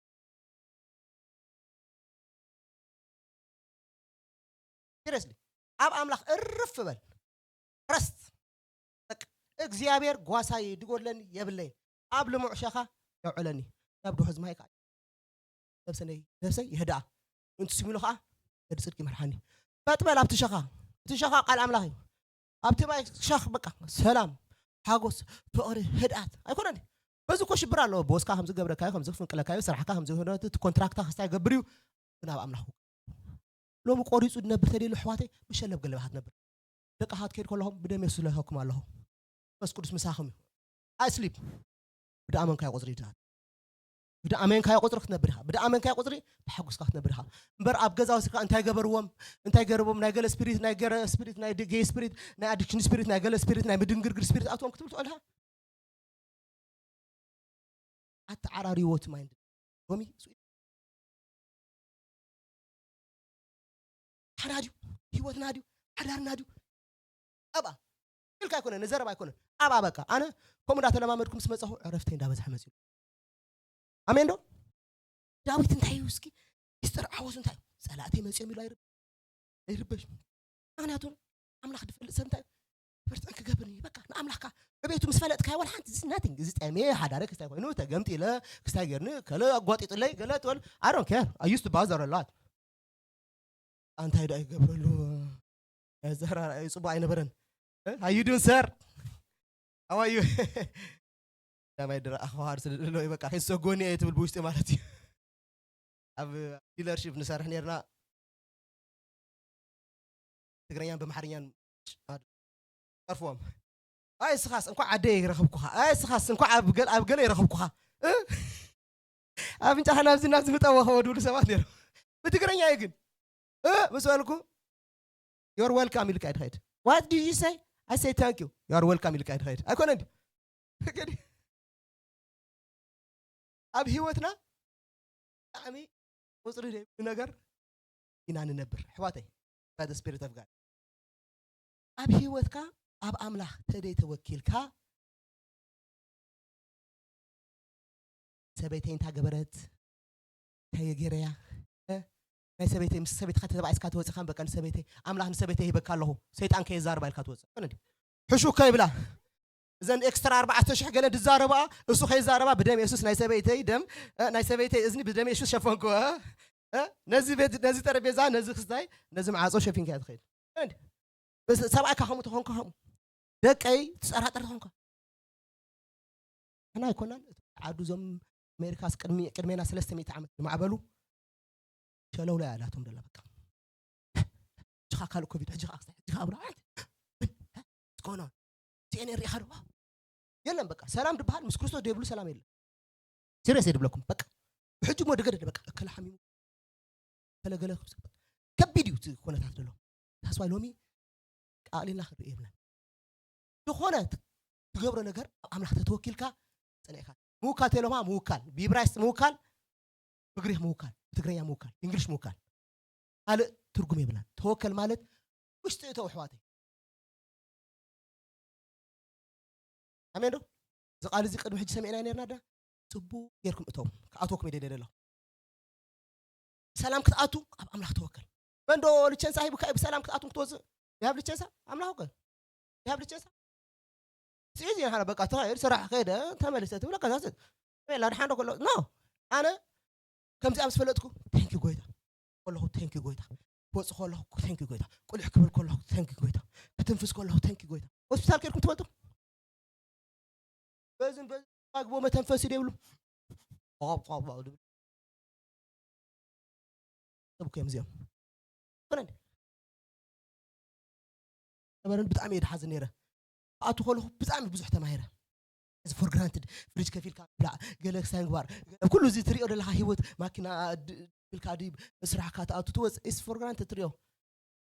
seriously ኣብ ኣምላኽ እርፍ በል trust እግዚኣብሔር ጓሳይ ድጎድለኒ የብለይ ኣብ ልሙዕ ሸኻ የውዕለኒ ናብ ድሆ ዝማይ ከዓ ነብሰነይ ነብሰይ ይህድኣ ምእንቲ ስሚሉ ከዓ ገዲ ጽድቂ ይመርሓኒ በጥበል ኣብቲ ሸኻ እቲ ሸኻ ቃል ኣምላኽ እዩ ኣብቲ ማይ ሸኽ በቃ ሰላም ሓጎስ ፍቕሪ ህድኣት ኣይኮነን በዚ እኮ ሽብር ኣለዎ ቦስካ ከም ዝገብረካዮ ከም ዝፍንቅለካዮ ስራሕካ ከም ዝህነቲ ኮንትራክታ ክስታይ ገብር እዩ ናብ ኣምላኽ ሎሚ ቆሪጹ ዝነብር ተደልዩ ኣሕዋተይ ብሸለብ ገለባ ክትነብር ደቅኻ ክትከይድ ከለኹም ብደም የሱስ ለኸኩም ኣለኹ መንፈስ ቅዱስ ምሳኹም እዩ ኣይስሊፕ ብደኣመንካዮ ቁፅሪ ይድኣት ብደኣመንካዮ ቁፅሪ ክትነብር ኢኻ ብደኣመንካዮ ቁፅሪ ተሓጉስካ ክትነብር ኢኻ እምበር ኣብ ገዛ ወሲድካ እንታይ ገበርዎም እንታይ ገርቦም ናይ ገለ ስፒሪት ናይ ገረ ስፒሪት ናይ ጌይ ስፒሪት ናይ ኣዲክሽን ስፒሪት ናይ ገለ ስፒሪት ናይ ምድንግርግር ስፒሪት ኣትዎም ክትብል ትኽእል ኢኻ ኣተዓራርይዎ እቲ ማይንድ። ሎሚ እሱ ሓራ ድዩ? ህይወትና ድዩ? ሓዳርና ድዩ? ኣብኣ ኢልካ ኣይኮነ፣ ንዘረባ ኣይኮነ። ኣብኣ በቃ። ኣነ ከምኡ እንዳተለማመድኩ ምስ መጻኹ ዕረፍተይ እንዳበዝሐ መጺኡ። ኣሜን ዶ? ዳዊት እንታይ እዩ እስኪ? ሚስጥር ዓወቱ እንታይ እዩ? ጸላእተይ መጺኦም ኢሉ ኣይርብ-፣ ኣይርበሽ። ምክንያቱ ኣምላኽ ዝፈልጥ ሰብ እንታይ እዩ? ክብርትን ክገብር እዩ። በቃ ንኣምላኽካ በቤቱ ምስ ፈለጥካዮ ዋላ ሓንቲ እዚ ናቲንግ፣ እዚ ጠሜ ሓዳረ ክስታይ ኮይኑ ተገምጢለ ክስታይ ገርኒ ከለ ኣጓጢጥለይ ገለ ትበል። I don't care. I used to bother a lot. እንታይ ደኣ ይገብረሉ? ዘራራዩ ጽቡቕ ኣይነበረን። እ? How you doing, sir? How are you? ዳማይ ድረ ኣኽባር ስለ ዘለዎ በቃ ከይሰጎኒ እየ ትብል ብውሽጢ ማለት እዩ። ኣብ ዲለርሺፕ ንሰርሕ ነርና። ትግርኛን ብኣምሓርኛን ጠርፍዎም። ኣይ እስኻስ እንኳዕ ዓደይ ይረኸብኩኻ። ኣይ እስኻስ እንኳዕ ኣብ ገል-፣ ኣብ ገለ ይረኸብኩኻ። እ? ኣፍንጫኻ ናብዚ ናብዚ ምጠወኸዎ ድብሉ ሰባት ነይሮም። ብትግርኛ እዩ ግን። እ? ምስ በልኩ፣ "You're welcome" ኢልካ እዩ ድኸይድ። "What did you say?" "I say thank you." "You're welcome" ኢልካ እዩ ድኸይድ። ኣይኮነን ድዩ? ገዲ-፣ ኣብ ህይወትና ብጣዕሚ ቁጽሪ ዘይብሉ ነገር ኢና ንነብር። ኣሕዋተይ፣ by the Spirit of God። ኣብ ህይወትካ ኣብ ኣምላኽ ተደይ ተወኪልካ፣ ሰበይተይ እንታይ ገበረት? እንታይ ገይረያ? እ? ናይ ሰበይተይ፣ ምስ ሰበይትካ ተባኢስካ ትወጽእ፣ ከም በቃ ንሰበይተይ፣ ኣምላኽ ንሰበይተይ ሂበካ ኣለኹ፣ ሰይጣን ከየዛርባ ኢልካ ትወጽእ። ኮነ ድዩ? ሕሹ ከይብላ። እዘን ኤክስትራ ኣርባዕተ ሽሕ ገለ ዝዛረባ፣ እሱ ከይዛረባ ብደም የሱስ ናይ ሰበይተይ ደም፣ እ፣ ናይ ሰበይተይ እዝኒ ብደም የሱስ ሸፈንኩ፣ እ? እ? ነዚ ቤት፣ ነዚ ጠረጴዛ፣ ነዚ ክስታይ፣ ነዚ መዓጾ ሸፊንካ እያ ትኸይድ። እንዴ? በስ-፣ ሰብኣይካ ከምኡ ተኾንካ ከምኡ። ደቀይ ትጸራጠር ተኾንካ። ንሕና ኣይኮናን፣ እቲ ዓዱ እዞም ኣሜሪካስ ቅድሚ-፣ ቅድሜና ሰለስተ ሚእቲ ዓመት ዝማዕበሉ ሸለውላ እያ ኣላቶም ደላ በቃ። ሕጂ ኸኣ ካልእ ኮቪድ፣ ሕጂ ኸኣ ክስታይ፣ ሕጂ ኸኣ ብላ፣ ትኮኖ። ሲኤንኤን ሪኢኻ ዶ? የለን በቃ። ሰላም ድበሃል ምስ ክርስቶስ ዘይብሉ ሰላም የለን። ሲሪየስ እየ ድብለኩም። በቃ ብሕጂ እሞ ደገደደ በቃ። እከለ ሓሚሙ፣ እከለ ገለ ከቢድ እዩ እቲ ኩነታት ዘሎ። ታስዋይ ሎሚ ኣቕሊልና ክንርኢ የብልናን። ዝኾነ ት-፣ ትገብሮ ነገር ኣብ ኣምላኽ ተተወኪልካ ጸኒዕካ። ምውካል ተይሎማ ምውካል፣ ብኢብራይስጥ ምውካል፣ ብግሪኽ ምውካል፣ ብትግርኛ ምውካል፣ እንግሊሽ ምውካል። ካልእ ትርጉም የብላን። ተወከል ማለት ውሽጢ እተው ኣሕዋተይ። ኣሜን ዶ? እዚ ቃል እዚ ቅድሚ ሕጂ ሰሚዕና ነርና ዳ? ጽቡቅ ጌርኩም እቶም ክኣትወኩም ይደለ ዘለኹ። ሰላም ክትኣቱ ኣብ ኣምላኽ ተወከል። መንዶ ሊቸንሳ ሂቡካ እዩ ብሰላም ክትኣቱን ክትወጽእ? ይሃብ ሊቸንሳ? ኣምላኽ እኮ ይሃብ ሊቸንሳ። ሲዚ ሃላ በቃ ተኸይድ ስራሕ ከይደ ተመልሰ ትብለ ከዛስት። ላ ድሓን ዶ ከሎ፣ ኖ። ኣነ ከምዚኣ ምስ ፈለጥኩ፣ "Thank you ጎይታ" ከለኹ፣ "Thank you ጎይታ" ክወጽእ ከለኹ፣ "Thank you ጎይታ" ቁልሕ ክብል ከለኹ፣ "Thank you ጎይታ" ክትንፍስ ከለኹ፣ "Thank you ጎይታ" ሆስፒታል ከይድኩም ትፈልጡ? በዝን በዝን ማግቦ መተንፈሲ ዘይብሉ። ቋብ ቋብ ቋብ ዝብል። ሰብ እኮ እዮም እዚኦም። ኮነ እንዴ? ነበረን ብጣዕሚ እየ ድሓዝን ነይረ። ክኣቱ ከለኹ ብጣዕሚ ብዙሕ ተማሂረ። እዚ for granted፣ ፍሪጅ ከፊልካ ብላዕ፣ ገለ ክሳይ ምግባር፣ ገለ ኩሉ እዚ ትሪኦ ዘለኻ ህይወት፣ ማኪና ድ-፣ ኢልካ ድዩ፣ ስራሕካ ትኣቱ ትወጽእ፣ it's for granted ትሪኦ።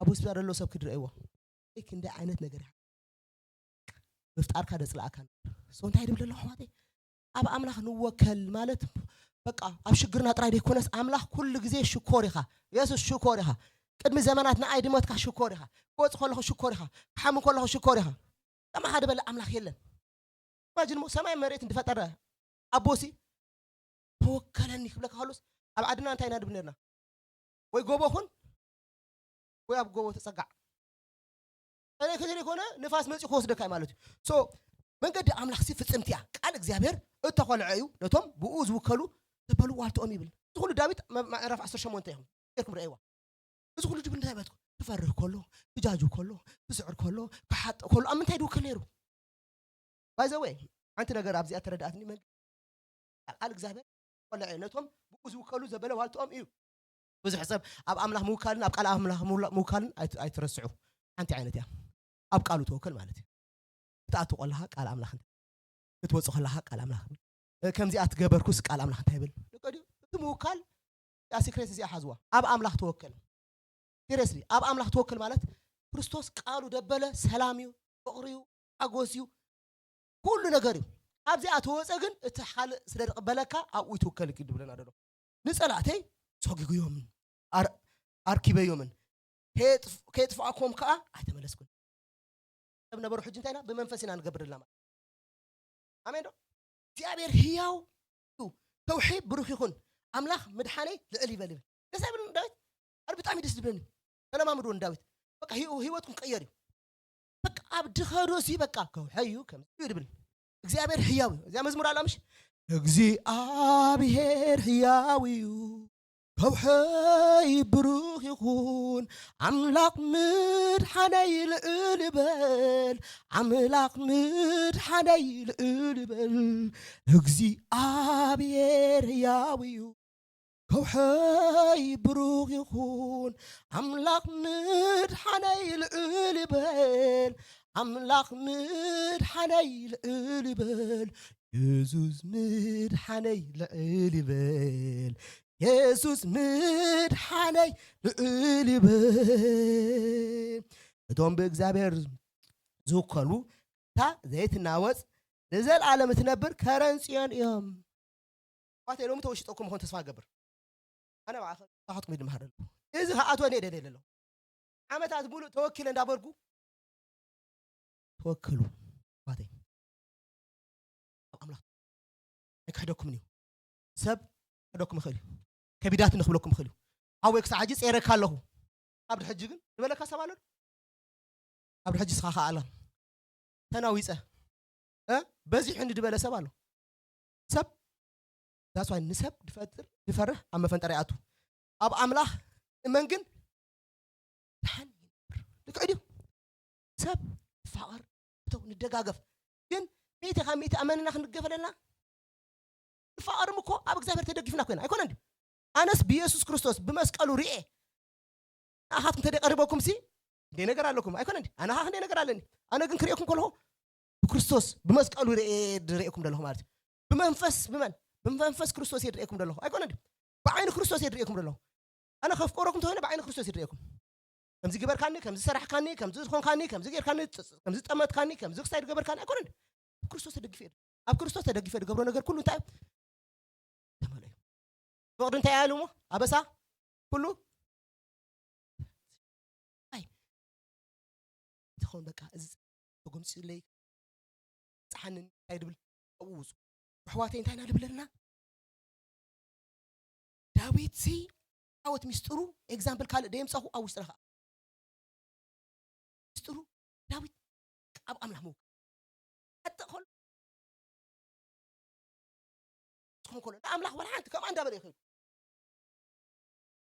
ኣብ ሆስፒታል ዘሎ ሰብ ክድረእዎ። ክንደይ ዓይነት ነገር እያ። ምፍጣርካ ደጽልኣካ ነበር። So እንታይ ድብል ኣለኹ ኣሕዋተይ? ኣብ ኣምላኽ ንወከል ማለት በቃ ኣብ ሽግርና ጥራይ ዘይኮነስ ኣምላኽ ኩሉ ግዜ ሽኮር ኢኻ። የሱስ ሽኮር ኢኻ። ቅድሚ ዘመናት ንኣይ ድመትካ ሽኮር ኢኻ። ክወጽእ ከለኹ ሽኮር ኢኻ። ክሓሙ ከለኹ ሽኮር ኢኻ። ከማኻ ዝበለ ኣምላኽ የለን። ኢማጂን እሞ ሰማይ መሬት እንድፈጠረ ኣቦሲ ተወከለኒ ክብለካ ከሎስ ኣብ ዓድና እንታይ ኢና ንብል ነርና? ወይ ጎቦ ኩን ወይ ኣብ ጎቦ ተጸጋዕ። ከዘይ ከዘይ ኮነ ንፋስ መጺኡ ክወስደካ እዩ ማለት እዩ። So መንገዲ ኣምላኽ ሲ ፍጽምቲ እያ። ቃል እግዚኣብሔር እተኾልዐ እዩ ነቶም ብኡ ዝውከሉ ዘበሉ ዋልትኦም ይብል። እዚ ኩሉ ዳዊት መ-፣ ምዕራፍ ዓሰርተ ሸሞንተ ኢኹም ጌርኩም ረእይዋ። እዚ ኩሉ ድብል እንታይ በትኩ? ክፈርህ ከሎ፣ ክጃጁ ከሎ፣ ክስዕር ከሎ፣ ክሓጥእ ከሎ ኣብ ምንታይ ድውከል ነይሩ? By the way ሓንቲ ነገር ኣብዚኣ ተረዳእትኒ። መንገዲ ቃል እግዚኣብሔር ኮልዐ ነቶም ብኡ ዝውከሉ ዘበለ ዋልትኦም እዩ። ብዙሕ ሰብ ኣብ ኣምላኽ ምውካልን ኣብ ቃል ኣምላኽ ምውላ-፣ ምውካልን ኣይት-፣ ኣይትረስዑ። ሓንቲ ዓይነት እያ። ኣብ ቃሉ ተወከል ማለት እዩ። ክትኣቱ ከለኻ ቃል ኣምላኽ እንታይ፣ ክትወጽእ ከለኻ ቃል ኣምላኽ ይብል። እ፣ ከምዚኣ ትገበርኩስ ቃል ኣምላኽ እንታይ ይብል? ደቀ ድዩ? እቲ ምውካል እያ ሲክሬት እዚኣ ሓዝዋ። ኣብ ኣምላኽ ተወከል። ሲሪየስሊ፣ ኣብ ኣምላኽ ተወከል ማለት ክርስቶስ ቃሉ ደበለ ሰላም እዩ፣ ፍቕሪ እዩ፣ ሓጎስ እዩ፣ ኩሉ ነገር እዩ። ካብዚኣ ተወፀ ግን እቲ ካልእ ስለ ዝቕበለካ ኣብኡ ይትውከል እዩ ድብለና ደሎ። ንጸላእተይ ሰጒጉዮምን ኣር- ኣርኪበዮምን ከየጥፍ- ከየጥፍኣኩም ከዓ ኣይተመለስኩን። ሰብ ነበሩ። ሕጂ እንታይ ኢና ብመንፈስ ኢና ንገብር ዘለና ማለት። ኣሜን ዶ? እግዚኣብሔር ህያው እዩ። ከውሒ ብሩኽ ይኹን። ኣምላኽ ምድሓነይ ልዕል ይበል ይብል። ደስ ኣይብልን ዳዊት? ኣር ብጣዕሚ ደስ ዝብለኒ። ተለማምድዎ ንዳዊት። በቃ ህይወ- ህይወትኩም ቀየር እዩ። በቃ ኣብ ድኸዶ ሲ በቃ ከውሐዩ ከም እዩ ድብል። እግዚኣብሔር ህያው እዩ። እዚኣ መዝሙር ኣላ ምሽ? እግዚኣብሔር ህያው እዩ። ከውሐይ ብሩኽ ይኹን። ኣምላኽ ምድሓነይ ልዕል ይበል። ኣምላኽ ምድሓነይ ልዕል ይበል። እግዚኣብሔር ህያው እዩ። ከውሐይ ብሩኽ ይኹን። ኣምላኽ ምድሓነይ ልዕል ይበል። ኣምላኽ ምድሓነይ ልዕል ይበል። የሱስ ምድሓነይ ልዕል ይበል። የሱስ ምድሓነይ ልዕል ይበል። እቶም ብእግዚኣብሔር ዝውከሉ እታ ዘይትናወጽ ንዘለኣለም እትነብር ከረን ጽዮን እዮም። ኣሕዋተይ ሎሚ ተወሽጠኩም ምኾን ተስፋ እገብር። ኣነ ብኣኸ ሳኻትኩም ይድምሃር ኣለኹ። እዚ ከኣትወኒ እየ ደልየ ኣለኹ። ዓመታት ሙሉእ ተወኪለ እንዳበርኩ ተወከሉ። ኣሕዋተይ ኣብ ኣምላኽ ኣይክሕደኩምን እዩ። ሰብ ክሕደኩም ይኽእል እዩ። ከቢዳት ንክብለኩም ይኽእል እዩ። ሓወይ ክሳዕ ሕጂ ጸይረካ ኣለኹ። ኣብ ድሕጂ ግን ዝበለካ ሰብ ኣሎ ዶ? ኣብ ድሕጂ ስኻ ከኣላ ተናዊጸ እ በዚሑ እንድበለ ሰብ ኣሎ። ሰብ that's why ንሰብ ድፈጥር ድፈርህ ኣብ መፈንጠር ይኣቱ። ኣብ ኣምላኽ እመን ግን ድሓን ይነብር። ልክዕ ድዩ? ሰብ ንፋቐር፣ እተው ንደጋገፍ። ግን ሚእቲ ካብ ሚእቲ ኣመንና ክንገፈለና ንፋቐርም እኮ ኣብ እግዚኣብሔር ተደጊፍና ኮይና ኣይኮነን ድዩ? ኣነስ ብየሱስ ክርስቶስ ብመስቀሉ ርኤ ንኣኻትኩም ተደቀርበኩም ሲ እንደ ነገር ኣለኩም ኣይኮነን ድዩ? ኣነ ኻኽ እንደ ነገር ኣለኒ። ኣነ ግን ክርእየኩም ከለኹ ብክርስቶስ ብመስቀሉ ርኤ ድርእየኩም ዘለኹ ማለት እዩ። ብመንፈስ ብመን ብመንፈስ ክርስቶስ እየ ድርእየኩም ዘለኹ ኣይኮነን ድዩ? ብዓይኒ ክርስቶስ እየ ድርእየኩም ዘለኹ። ኣነ ከፍቀረኩም ተኾይነ ብዓይኒ ክርስቶስ እየ ድርእየኩም። ከምዚ ግበርካኒ፣ ከምዚ ሰራሕካኒ፣ ከምዚ ዝኾንካኒ፣ ከምዚ ጌርካኒ፣ ፅ- ከምዚ ጠመትካኒ፣ ከምዚ ክሳይ ድገበርካኒ ኣይኮነን። ኣብ ክርስቶስ ተደጊፈ እየ። ኣብ ክርስቶስ ተደጊፈ ድገብሮ ነገር ኩሉ እንታይ እዩ? ተመልኦ እዩ። ፍቕዲ እንታይ ኣሉ እሞ ኣበሳ ኩሉ ኣይ ትኸውን በቃ እዚ ተጎምፂለይ ፀሓንን እንታይ ድብል ኣብኡ ውፁ ኣሕዋተይ እንታይ ኢና ድብለልና ዳዊት ሲ ዓወት ሚስጥሩ ኤግዛምፕል ካልእ ደየምፃኹ ኣብ ውሽጥና ከዓ ሚስጥሩ ዳዊት ኣብ ኣምላኽ ምውካል ሓጥእ ከሎ ዝኾን ከሎ ንኣምላኽ ወላ ሓንቲ ከምኣ እንዳበለ ይኸይዱ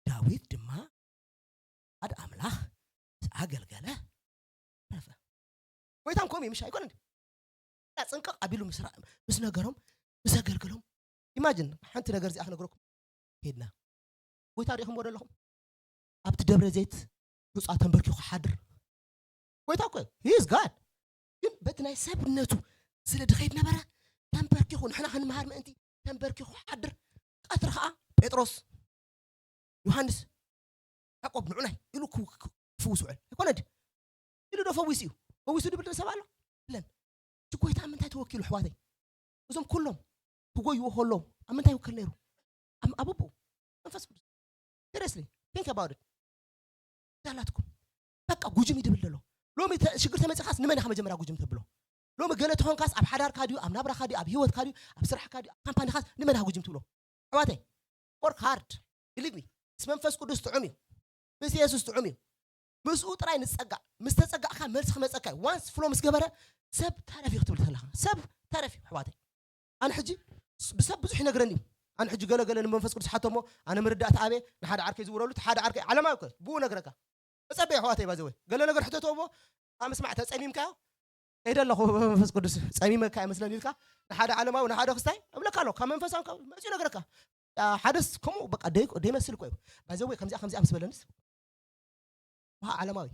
ዳዊት ድማ ኣድ ኣምላኽ ኣገልገለ ረፈ ጎይታን ከምኡ ምሽ ኣይኮነ እንዲ ጽንቅቕ ኣቢሉ ምስ ራ- ምስ ነገሮም ምስ ኣገልገሎም ኢማጅን ሓንቲ ነገር እዚኣ ክነግረኩም ሄድና ጎይታ ሪኢኹምዎ ዶ ኣለኹም ኣብቲ ደብረ ዘይት ብፁዓ ተንበርኪኹ ሓድር ጎይታ እኮ ሂዝ ጋድ ግን በቲ ናይ ሰብነቱ ስለ ድኸይድ ነበረ ተንበርኪኹ ንሕና ክንመሃር ምእንቲ ተንበርኪኹ ሓድር ቀትሪ ከዓ ጴጥሮስ ዮሃንስ ያዕቆብ ንዑናይ ኢሉ ክፍውስ ውዕል ኣይኮነ ድዩ ኢሉ ዶ ፈዊሱ እዩ ፈዊሱ ድብል ሰብ ኣሎ የለን እቲ ጎይታ ኣብ ምንታይ ተወኪሉ ኣሕዋተይ እዞም ኩሎም ክጎይዎ ከለዉ ኣብ ምንታይ ይውከል ነይሩ ኣብ ኣቦኡ መንፈስ ቅዱስ seriously think about it ዳላትኩም በቃ ጉጅም ይድብል ዘሎ ሎሚ ሽግር ተመፅኻስ ንመን ኢኻ መጀመርያ ጉጅም ተብሎ ሎሚ ገለ ተኾንካስ ኣብ ሓዳርካ ድዩ ኣብ ናብራኻ ድዩ ኣብ ህይወትካ ድዩ ኣብ ስራሕካ ድዩ ኣብ ካምፓኒኻስ ንመን ኢኻ ጉጅም ትብሎ ኣሕዋተይ work hard believe me ምስ መንፈስ ቅዱስ ጥዑም እዩ ምስ የሱስ ጥዑም እዩ ምስኡ ጥራይ ንፀጋዕ ምስ ተፀጋዕካ መልሲ ክመፀካ እዩ ዋንስ ፍሎ ምስ ገበረ ሰብ ተረፍ እዩ ክትብል ከለኻ ሰብ ተረፍ እዩ ኣሕዋተይ ኣነ ሕጂ ብሰብ ብዙሕ ይነግረኒ እዩ ኣነ ሕጂ ገለገለ ንመንፈስ ቅዱስ ሓቶ ሞ ኣነ ምርዳእ ተኣበ ንሓደ ዓርከይ ዝውረሉ ሓደ ዓርከይ ዓለማዊ እኮ ብኡ ነግረካ እፀበ ኣሕዋተይ ባዘወ ገለ ነገር ሕተቶ ሞ ኣብ ምስማዕ ተፀሚምካዮ ከይደ ኣለኹ መንፈስ ቅዱስ ፀሚመካ ይመስለኒ ኢልካ ንሓደ ዓለማዊ ንሓደ ክስታይ እብለካ ኣሎ ካብ መንፈሳዊ መፅኡ ነግረካ ሓደስ ከምኡ በቃ ደይመስል እኮ እዩ ባዘወ ከምዚኣ ከምዚኣ ምስ በለንስ ውሃ ዓለማዊ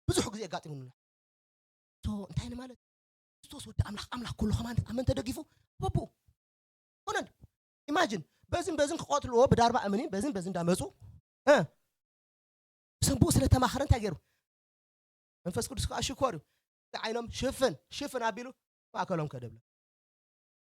ብዙሕ ግዜ ኣጋጢሙኒ ኣሎ። ሶ እንታይ ንማለት ክርስቶስ ወዲ ኣምላኽ ኣምላኽ ኩሉ ከማን ኣመን ተደጊፉ በብኡ ኮነን ኢማጂን በዝን በዝን ክቐትልዎ ብዳርባ እምኒ በዝን በዝን እንዳመፁ እ ብሰንብኡ ስለ ተማኸረ እንታይ ገይሩ መንፈስ ቅዱስ ከዓ ሽኮር እዩ ዓይኖም ሽፍን ሽፍን ኣቢሉ ማእከሎም ከደብለ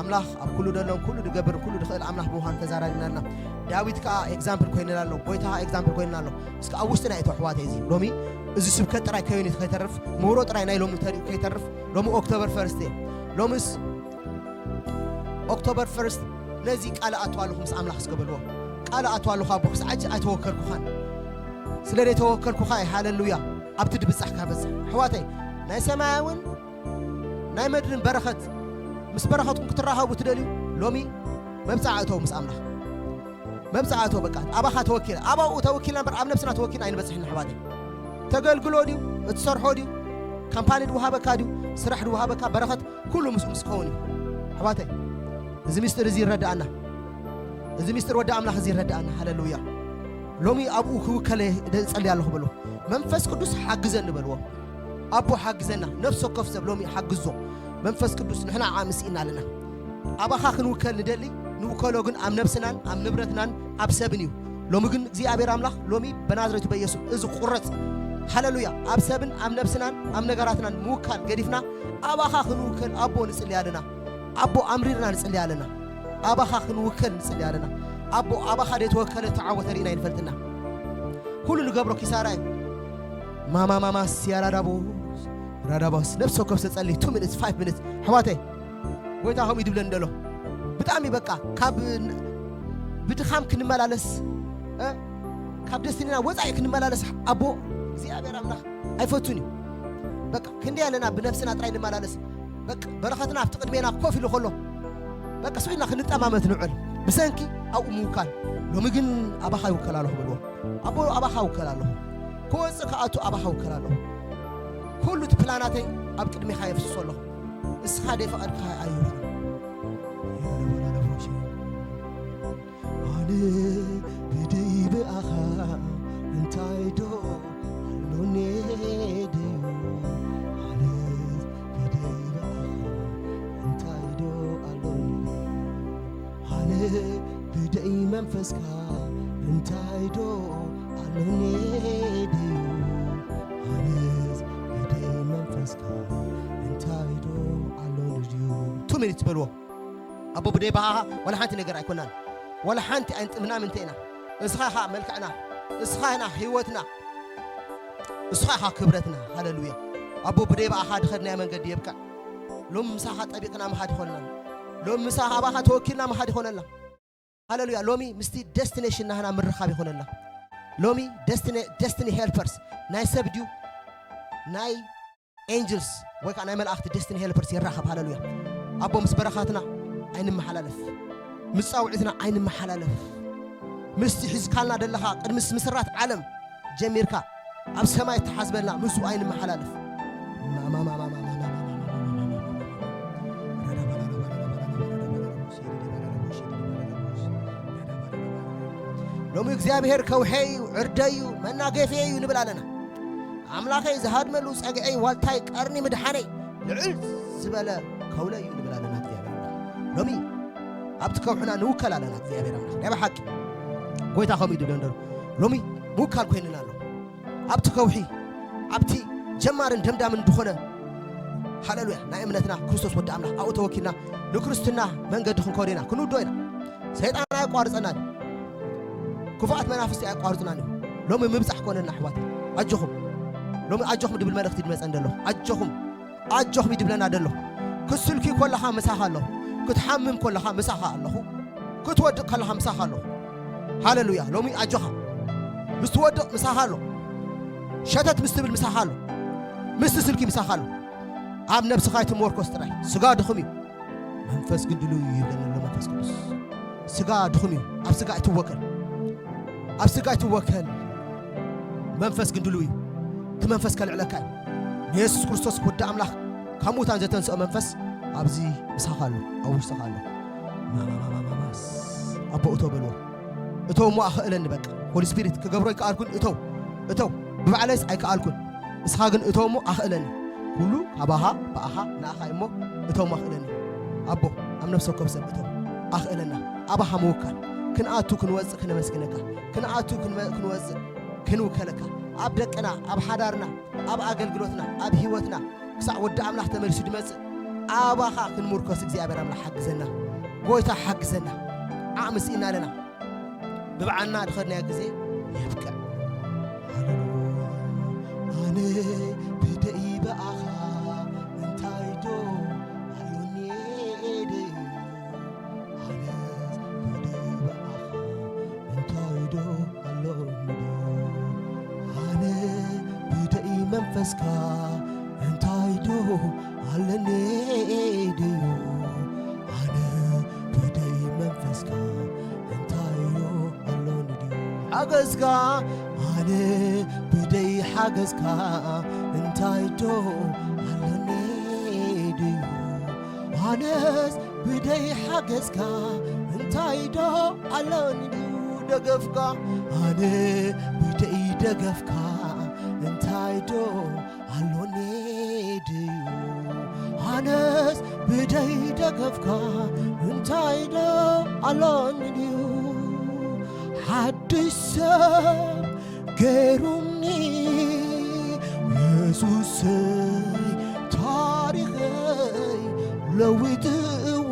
ኣምላኽ ኣብ ኩሉ ደሎን ኩሉ ድገብርን ኩሉ ድኽእል ኣምላኽ ብምዃኑ ተዛራሪብና ኣለና። ዳዊት ከኣ ኤግዛምፕል ኮይንና ኣሎ። ጎይታ ከኣ ኤግዛምፕል ኮይንና ኣሎ። እስከ ኣብ ውሽጥና እቶ ኣሕዋተይ፣ እዚ ሎሚ እዚ ስብከት ጥራይ ከዮኒ ከይተርፍ፣ ምህሮ ጥራይ ናይ ሎሚ ተሪኡ ከይተርፍ፣ ሎሚ ኦክቶበር ፈርስት እየ። ሎምስ ኦክቶበር ፈርስት ነዚ ቃል ኣቱ ኣለኹ ምስ ኣምላኽ እስከ በልዎ። ቃል ኣቱ ኣለኹ ኣቦ፣ ክሳዕ ሕጂ ኣይተወከልኩኻን። ስለ ዘይተወከልኩኻ እየ፣ ሃለሉያ፣ ኣብቲ ድብጻሕ ካበጽሕ። ኣሕዋተይ፣ ናይ ሰማያውን ናይ ምድርን በረኸት፣ ምስ በረኸትኩም ክትራኸቡ ትደልዩ፣ ሎሚ መብጽዓ እተው ምስ ኣምላኽ። መብጽዓ እተው፣ በቃ፣ ኣባኻ ተወኪለ፣ ኣባኡ ተወኪልና እምበር ኣብ ነብስና ተወኪልና ኣይንበጽሕን ኣሕዋተይ። ተገልግሎ ድዩ፣ እትሰርሖ ድዩ፣ ካምፓኒ ድወሃበካ ድዩ፣ ስራሕ ድወሃበካ፣ በረኸት ኩሉ ምስኡ ምስ ክኸውን እዩ። ኣሕዋተይ፣ እዚ ምስጢር እዚ ይረዳኣና። እዚ ምስጢር ወዲ ኣምላኽ እዚ ይረዳኣና። ሃለሉያ። ሎሚ ኣብኡ ክውከለ እደ-፣ እጸሊ ኣለኹ በልዎ። መንፈስ ቅዱስ ሓግዘኒ በልዎ። ኣቦ ሓግዘና። ነፍሲ ወከፍ ሰብ ሎሚ ሓግዞ። መንፈስ ቅዱስ ንሕና ዓኣ ምስ ኢና ኣለና። ኣባኻ ክንውከል ንደሊ፣ ንውከሎ ግን ኣብ ነብስናን ኣብ ንብረትናን ኣብ ሰብን እዩ። ሎሚ ግን እግዚኣብሔር ኣምላኽ ሎሚ ብናዝሬቱ በኢየሱስ እዚ ቁረጽ። ሃለሉያ። ኣብ ሰብን ኣብ ነብስናን ኣብ ነገራትናን ምውካል ገዲፍና ኣባኻ ክንውከል ኣቦ ንጽሊ ኣለና። ኣቦ ኣምሪርና ንጽሊ ኣለና። ኣባኻ ክንውከል ንጽሊ ኣለና። ኣቦ ኣባኻ ዘይተወከለ ተዓወተ ርኢና ኣይንፈልጥና። ኩሉ ንገብሮ ኪሳራ እዩ። ማማ ማማስ ያራዳቦስ ራዳቦስ ነብሲ ወከፍ ሰጸሊ ቱ ሚኒትስ ፋይቭ ሚኒትስ ኣሕዋተይ፣ ጎይታ ከምኡ እዩ ድብለኒ ደሎ። ብጣዕሚ በቃ ካብ ን-፣ ብድኻም ክንመላለስ፣ እ፣ ካብ ደስቲኒና ወጻኢ ክንመላለስ ኣቦ እግዚኣብሔር ኣምላኽ ኣይፈቱን እዩ። በቃ ክንደይ ኣለና ብነፍስና ጥራይ ንመላለስ። በቃ በረኸትና ኣብቲ ቅድሜና ኮፍ ኢሉ ከሎ በቃ ስሒልና ክንጠማመት ንውዕል። ብሰንኪ ኣብኡ ምውካል። ሎሚ ግን ኣባኻ ይውከል ኣለኹ በልዎ። ኣቦ ኣባኻ ውከል ኣለኹ። ክወጽእ ክኣቱ ኣባኻ ውከል ኣለኹ። ኩሉ እቲ ፕላናተይ ኣብ ቅድሜኻ የፍስሶ ኣለኹ። እስኻ ደይ ፈቐድካ ኣይኹን። ኣነ ብደይ ብኣኻ እንታይ ዶ ኣሎኒ ድዩ? ኣነ ብደይ ብኣኻ እንታይ ዶ ኣሎኒ? ኣነ ብደይ መንፈስካ እንታይ ዶ ኣሎኒ ድዩ? ኣነስ ብደይ መንፈስካ እንታይ ዶ ኣሎኒ ድዩ? ቱ ሚኒትስ በልዎ። ኣቦ ብደይ ብኣኻ ዋላ ሓንቲ ነገር ኣይኮናን። ዋላ ሓንቲ ኣይንጥ-፣ ምናምንተ ኢና። እስኻ ኢኻ መልክዕና፣ እስኻ ኢና ህይወትና፣ እስኻ ኢኻ ክብረትና። ሃለሉያ። ኣቦ ብደይ ብኣኻ ድኸድናዮ መንገዲ የብቅዕ። ሎም ምሳኻ ጠቢቕና ምኻድ ይኾንና። ሎም ምሳኻ ኣባኻ ተወኪልና ምኻድ ይኾነልና። ሃለሉያ። ሎሚ ምስቲ ደስቲኔሽን ናህና ምርኻብ ይኾነልና። ሎሚ ደስቲኒ፣ ደስቲኒ ሄልፐርስ ናይ ሰብ ድዩ ናይ ኤንጅልስ ወይ ከዓ ናይ መላእኽቲ ደስቲኒ ሄልፐርስ ይራኸብ። ሃለሉያ። ኣቦ ምስ በረኻትና ኣይንመሓላለፍ፣ ምስ ጻውዒትና ኣይንመሓላለፍ። ምስቲ ሒዝካልና ደለኻ ቅድሚ ምስራት ዓለም ጀሚርካ ኣብ ሰማይ እተሓስበልና ምስኡ ኣይንመሓላለፍ። ሎሚ እግዚኣብሔር ከውሐይ እዩ፣ ዕርደይ እዩ፣ መናገፌ እዩ ንብል ኣለና። ኣምላኸይ ዝሃድመሉ ጸግዐይ ዋልታይ ቀርኒ ምድሓነይ ልዕል ዝበለ ከውለ እዩ ንብል ኣለና እግዚኣብሔር ኣምላኽ። ሎሚ ኣብቲ ከውሕና ንውከል ኣለና እግዚኣብሔር ኣምላኽ። ናይ ብሓቂ ጎይታ ከምኡ እዩ ድብለና ዘሎ። ሎሚ ምውካል ኮይንና ኣሎ። ኣብቲ ከውሒ፣ ኣብቲ ጀማርን ደምዳምን ዝኾነ፣ ሃሌሉያ፣ ናይ እምነትና ክርስቶስ ወዲ ኣምላኽ ኣብኡ ተወኪልና ንክርስትና መንገዲ ክንከዶ ኢና፣ ክንውዶ ኢና። ሰይጣን ኣየቋርጸናን እዩ። ክፉኣት መናፍስቲ ኣየቋርጹናን እዩ። ሎሚ ምብጻሕ ኮነና ኣሕዋት። ኣጆኹም። ሎሚ ኣጆኹም ድብል መልእኽቲ ድመጸን ደሎ። ኣጆኹም። ኣጆኹም ይድብለና ደሎ። ክትስልኪ ኮለኻ ምሳኻ ኣለኹ። ክትሓምም ኮለኻ ምሳኻ ኣለኹ። ክትወድቕ ከለኻ ምሳኻ ኣለኹ። ሃሌሉያ። ሎሚ ኣጆኻ። ምስ ትወድቕ ምሳኻ ኣሎ። ሸተት ምስ ትብል ምሳኻ ኣሎ። ምስ ትስልኪ ምሳኻ ኣሎ። ኣብ ነብስኻ ኣይትመርኮስ ጥራይ። ስጋ ድኹም እዩ። መንፈስ ግን ድሉው እዩ ይብለና ኣሎ መንፈስ ቅዱስ። ስጋ ድኹም እዩ። ኣብ ስጋ ኣይትወከል። ኣብ ስጋ ኣይትወከል። መንፈስ ግን ድሉው እዩ። እቲ መንፈስ ከልዕለካ እዩ። ንየሱስ ክርስቶስ ወዲ ኣምላኽ ካብ ሙታን ዘተንስኦ መንፈስ ኣብዚ ምሳኻ ኣሎ፣ ኣብ ውሽጥኻ ኣሎ። ማማማማማስ ኣቦ እቶ በልዎ። እቶ እሞ ኣኽእለኒ በቃ። ሆሊ ስፒሪት ክገብሮ ኣይከኣልኩን። እቶ፣ እቶ ብባዕለይስ ኣይከኣልኩን። እስኻ ግን እቶ እሞ ኣኽእለኒ። ኩሉ ካባኻ፣ ብኣኻ፣ ንኣኻ እሞ እቶ እሞ ኣኽእለኒ። ኣቦ፣ ኣብ ነፍሲ ወከፍ ሰብ እቶ ኣኽእለና። ኣባኻ ምውካል። ክንኣቱ ክንወጽእ ክነመስግነካ። ክንኣቱ ክንመ-፣ ክንወጽእ ክንውከለካ። ኣብ ደቅና፣ ኣብ ሓዳርና፣ ኣብ ኣገልግሎትና፣ ኣብ ህይወትና፣ ክሳዕ ወዲ ኣምላኽ ተመሊሱ ድመጽእ፣ ኣባኻ ክንምርኮስ እግዚኣብሔር ኣምላኽ ሓግዘና። ጎይታ ሓግዘና። ዓቕሚ ስኢና ኣለና። ብብዓና ድኸድናዮ ግዜ የብቅዕ። ሃሌሉያ። ኣነ ብደይ ብኣኻ እንታይ ዶ ኣሎኒ ደይ? ኣነስ ብደይ ብኣኻ እንታይ ዶ ኣሎኒ ደይ? ኣነ ብደይ መንፈስካ እንታይ ዶ ኣለኒ ደዩ? ኣነ ብደይ መንፈስካ እንታይ ዶ ኣሎኒ ድዩ? ሓገዝካ ኣነ ብደይ ሓገዝካ እንታይ ዶ ኣለኒ ድዩ? ኣነስ ብደይ ሓገዝካ እንታይ ዶ ኣሎኒ ድዩ? ደገፍካ ኣነ ብደይ ደገፍካ እንታይ ዶ ኣሎኒ ድዩ? ኣነስ ብደይ ደገፍካ እንታይ ዶ ኣሎኒ ድዩ? ሓድሽ ሰብ ገይሩኒ የሱሰይ፣ ታሪኸይ ለዊጥዎ።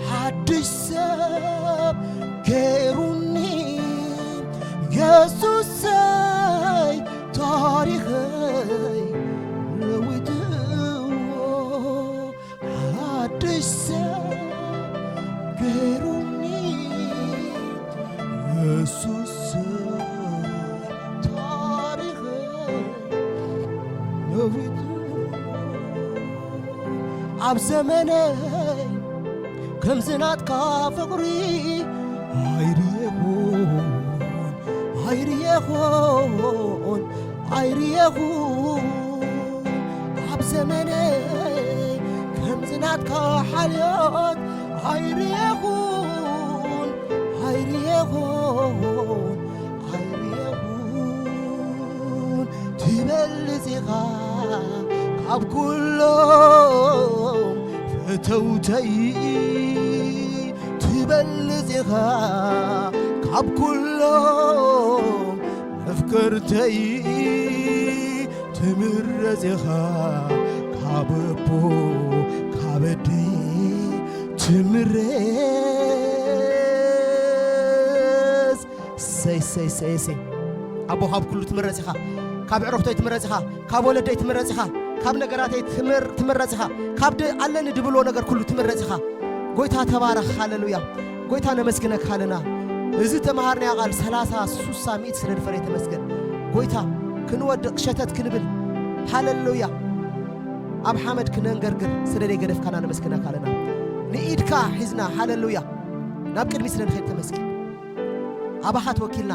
ሓድሽ ሰብ ገይሩኒ የሱሰይ፣ ታሪኸይ ለዊጥዎ። ሓድሽ ሰብ ገይሩኒ የሱሰይ፣ ታሪኸይ ለዊጥዎ። ኣብ ዘመነይ ከምዚ ናትካ ፍቕሪ ኣይርየኹን፣ ኣይርየኹን፣ ኣይርየኹን። ኣብ ዘመነይ ከምዚ ናትካ ሓልዮት ኣይርየኹን፣ ኣይርየኹን፣ ኣይርየኹን። ትበልጽ ኢኻ ካብ ኩሎም ፈተውተይ፣ ትበልጽ ኢኻ ካብ ኩሎም መፍቀርተይ፣ ትምረጽ ኢኻ ካብ ኣቦ ካብ ኣደይ ትምረጽ። ሰይ ሰይ ሰይ ሰይ ኣቦ ካብ ኩሉ ትምረጽ ኢኻ። ካብ ዕረፍቶይ ትምረጽ ኢኻ። ካብ ወለደይ ትምረጽ ኢኻ። ካብ ነገራተይ ትምር-፣ ትምረጽ ኢኻ። ካብ ድ-፣ ኣለኒ ድብሎ ነገር ኩሉ ትምረጽ ኢኻ። ጎይታ ተባረኽ። ሃሌሉያ። ጎይታ ነመስግነካ ኣለና። እዚ ተመሃርናዮ ቃል ሰላሳ፣ ስሳ፣ ሚእቲ ስለ ድፈረየ ተመስገን። ጎይታ ክንወድቕ ሸተት ክንብል። ሃሌሉያ። ኣብ ሓመድ ክነንገርግር ስለ ደይ ገደፍካና ነመስግነካ ኣለና። ንኢድካ ሒዝና። ሃሌሉያ። ናብ ቅድሚ ስለ ንኸይድ ተመስገን። ኣባኻ ተወኪልና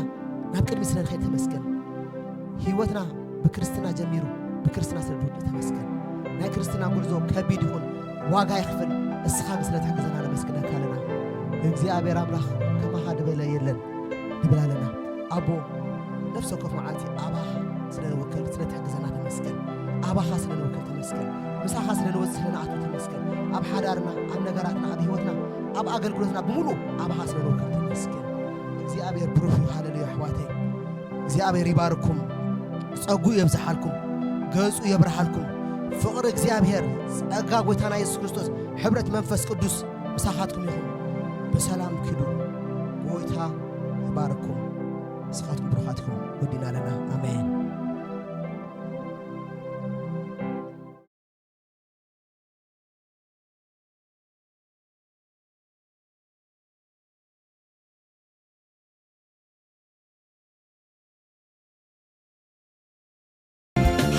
ናብ ቅድሚ ስለ ንኸይድ ተመስገን። ህይወትና ብክርስትና ጀሚሩ ብክርስትና ስለ ዝውድእ ተመስገን። ናይ ክርስትና ጉዕዞ ከቢድ ይኹን ዋጋ ይኽፈል፣ እስኻ ግን ስለ ትሕግዘና ነመስግነካ ኣለና። እግዚኣብሔር ኣምላኽ ከማኻ ዝበለ የለን ንብል ኣለና። ኣቦ ነፍሲ ወከፍ መዓልቲ ኣባኻ ስለ ንውከል ስለ ትሕግዘና ተመስገን። ኣባኻ ስለ ንውከል ተመስገን። ምሳኻ ስለ ንወጽእ ስለ ንኣቱ ተመስገን። ኣብ ሓዳርና፣ ኣብ ነገራትና፣ ኣብ ህይወትና፣ ኣብ ኣገልግሎትና ብምሉእ ኣባኻ ስለ ንውከል ተመስገን። እግዚኣብሔር ብሩኽ እዩ። ሃሌሉያ ኣሕዋተይ። እግዚኣብሔር ይባርኩም፣ ጸጉ የብዝሓልኩም፣ ገጹ የብርሃልኩም። ፍቕሪ እግዚኣብሔር፣ ጸጋ ጎይታና የሱስ ክርስቶስ፣ ሕብረት መንፈስ ቅዱስ ምሳኻትኩም ይኹን። ብሰላም ኪዱ። ጎይታ ይባርኩም። ንስኻትኩም ብሩኻት ኢኹም። ወዲና ኣለና። ኣሜን።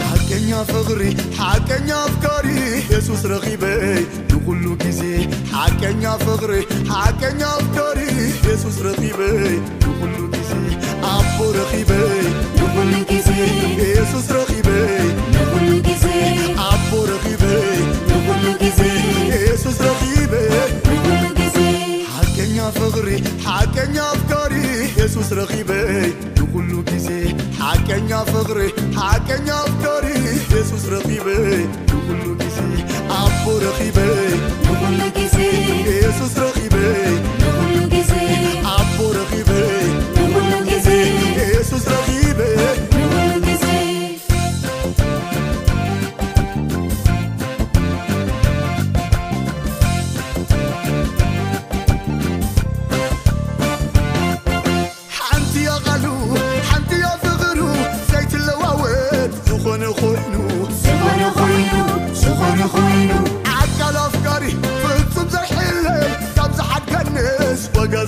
ሓቀኛ ፍቕሪ፣ ሓቀኛ ኣፍቃሪ የሱስ ረኺበይ ንኹሉ ግዜ። ሓቀኛ ፍቕሪ፣ ሓቀኛ ኣፍቃሪ የሱስ ረኺበይ ንኹሉ ግዜ። ኣቦ ረኺበይ ንኹሉ ግዜ። የሱስ ረኺበይ ንኹሉ ግዜ። ኣቦ ረኺበይ ንኹሉ ግዜ። የሱስ ረኺበይ ንኹሉ ግዜ። ሓቀኛ ፍቕሪ፣ ሓቀኛ ኣፍቃሪ የሱስ ረኺበይ ንኹሉ ግዜ። ሓቀኛ ፍቕሪ፣ ሓቀኛ ኣፍቃሪ የሱስ ረኺበይ ንኹሉ ግዜ። ኣቦ ረኺበይ ንኹሉ ግዜ። የሱስ ረኺበይ ንኹሉ ግዜ። ኣቦ ረኺበይ ንኹሉ ግዜ። የሱስ ረኺበይ ንኹሉ ግዜ።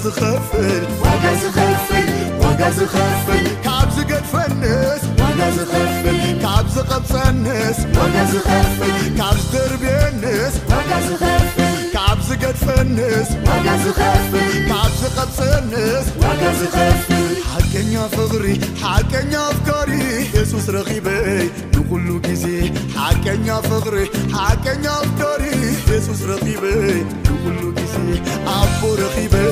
ዝኸፍል ዋጋ ዝኸፍል ዋጋ ዝኸፍል ካብ ዝገድፈንስ ዋጋ ዝኸፍል ካብ ዝቐብጸንስ ዋጋ ዝኸፍል ካብ ዝደርብየንስ ዋጋ ዝኸፍል ካብ ዝገድፈንስ ዋጋ ዝኸፍል ካብ ዝቐብጸንስ ዋጋ ዝኸፍል ሓቀኛ ፍቕሪ ሓቀኛ ኣፍቃሪ የሱስ ረኺበይ ንኹሉ ግዜ ሓቀኛ ፍቕሪ ሓቀኛ ኣፍቃሪ የሱስ ረኺበይ ንኹሉ ግዜ ኣቦ ረኺበይ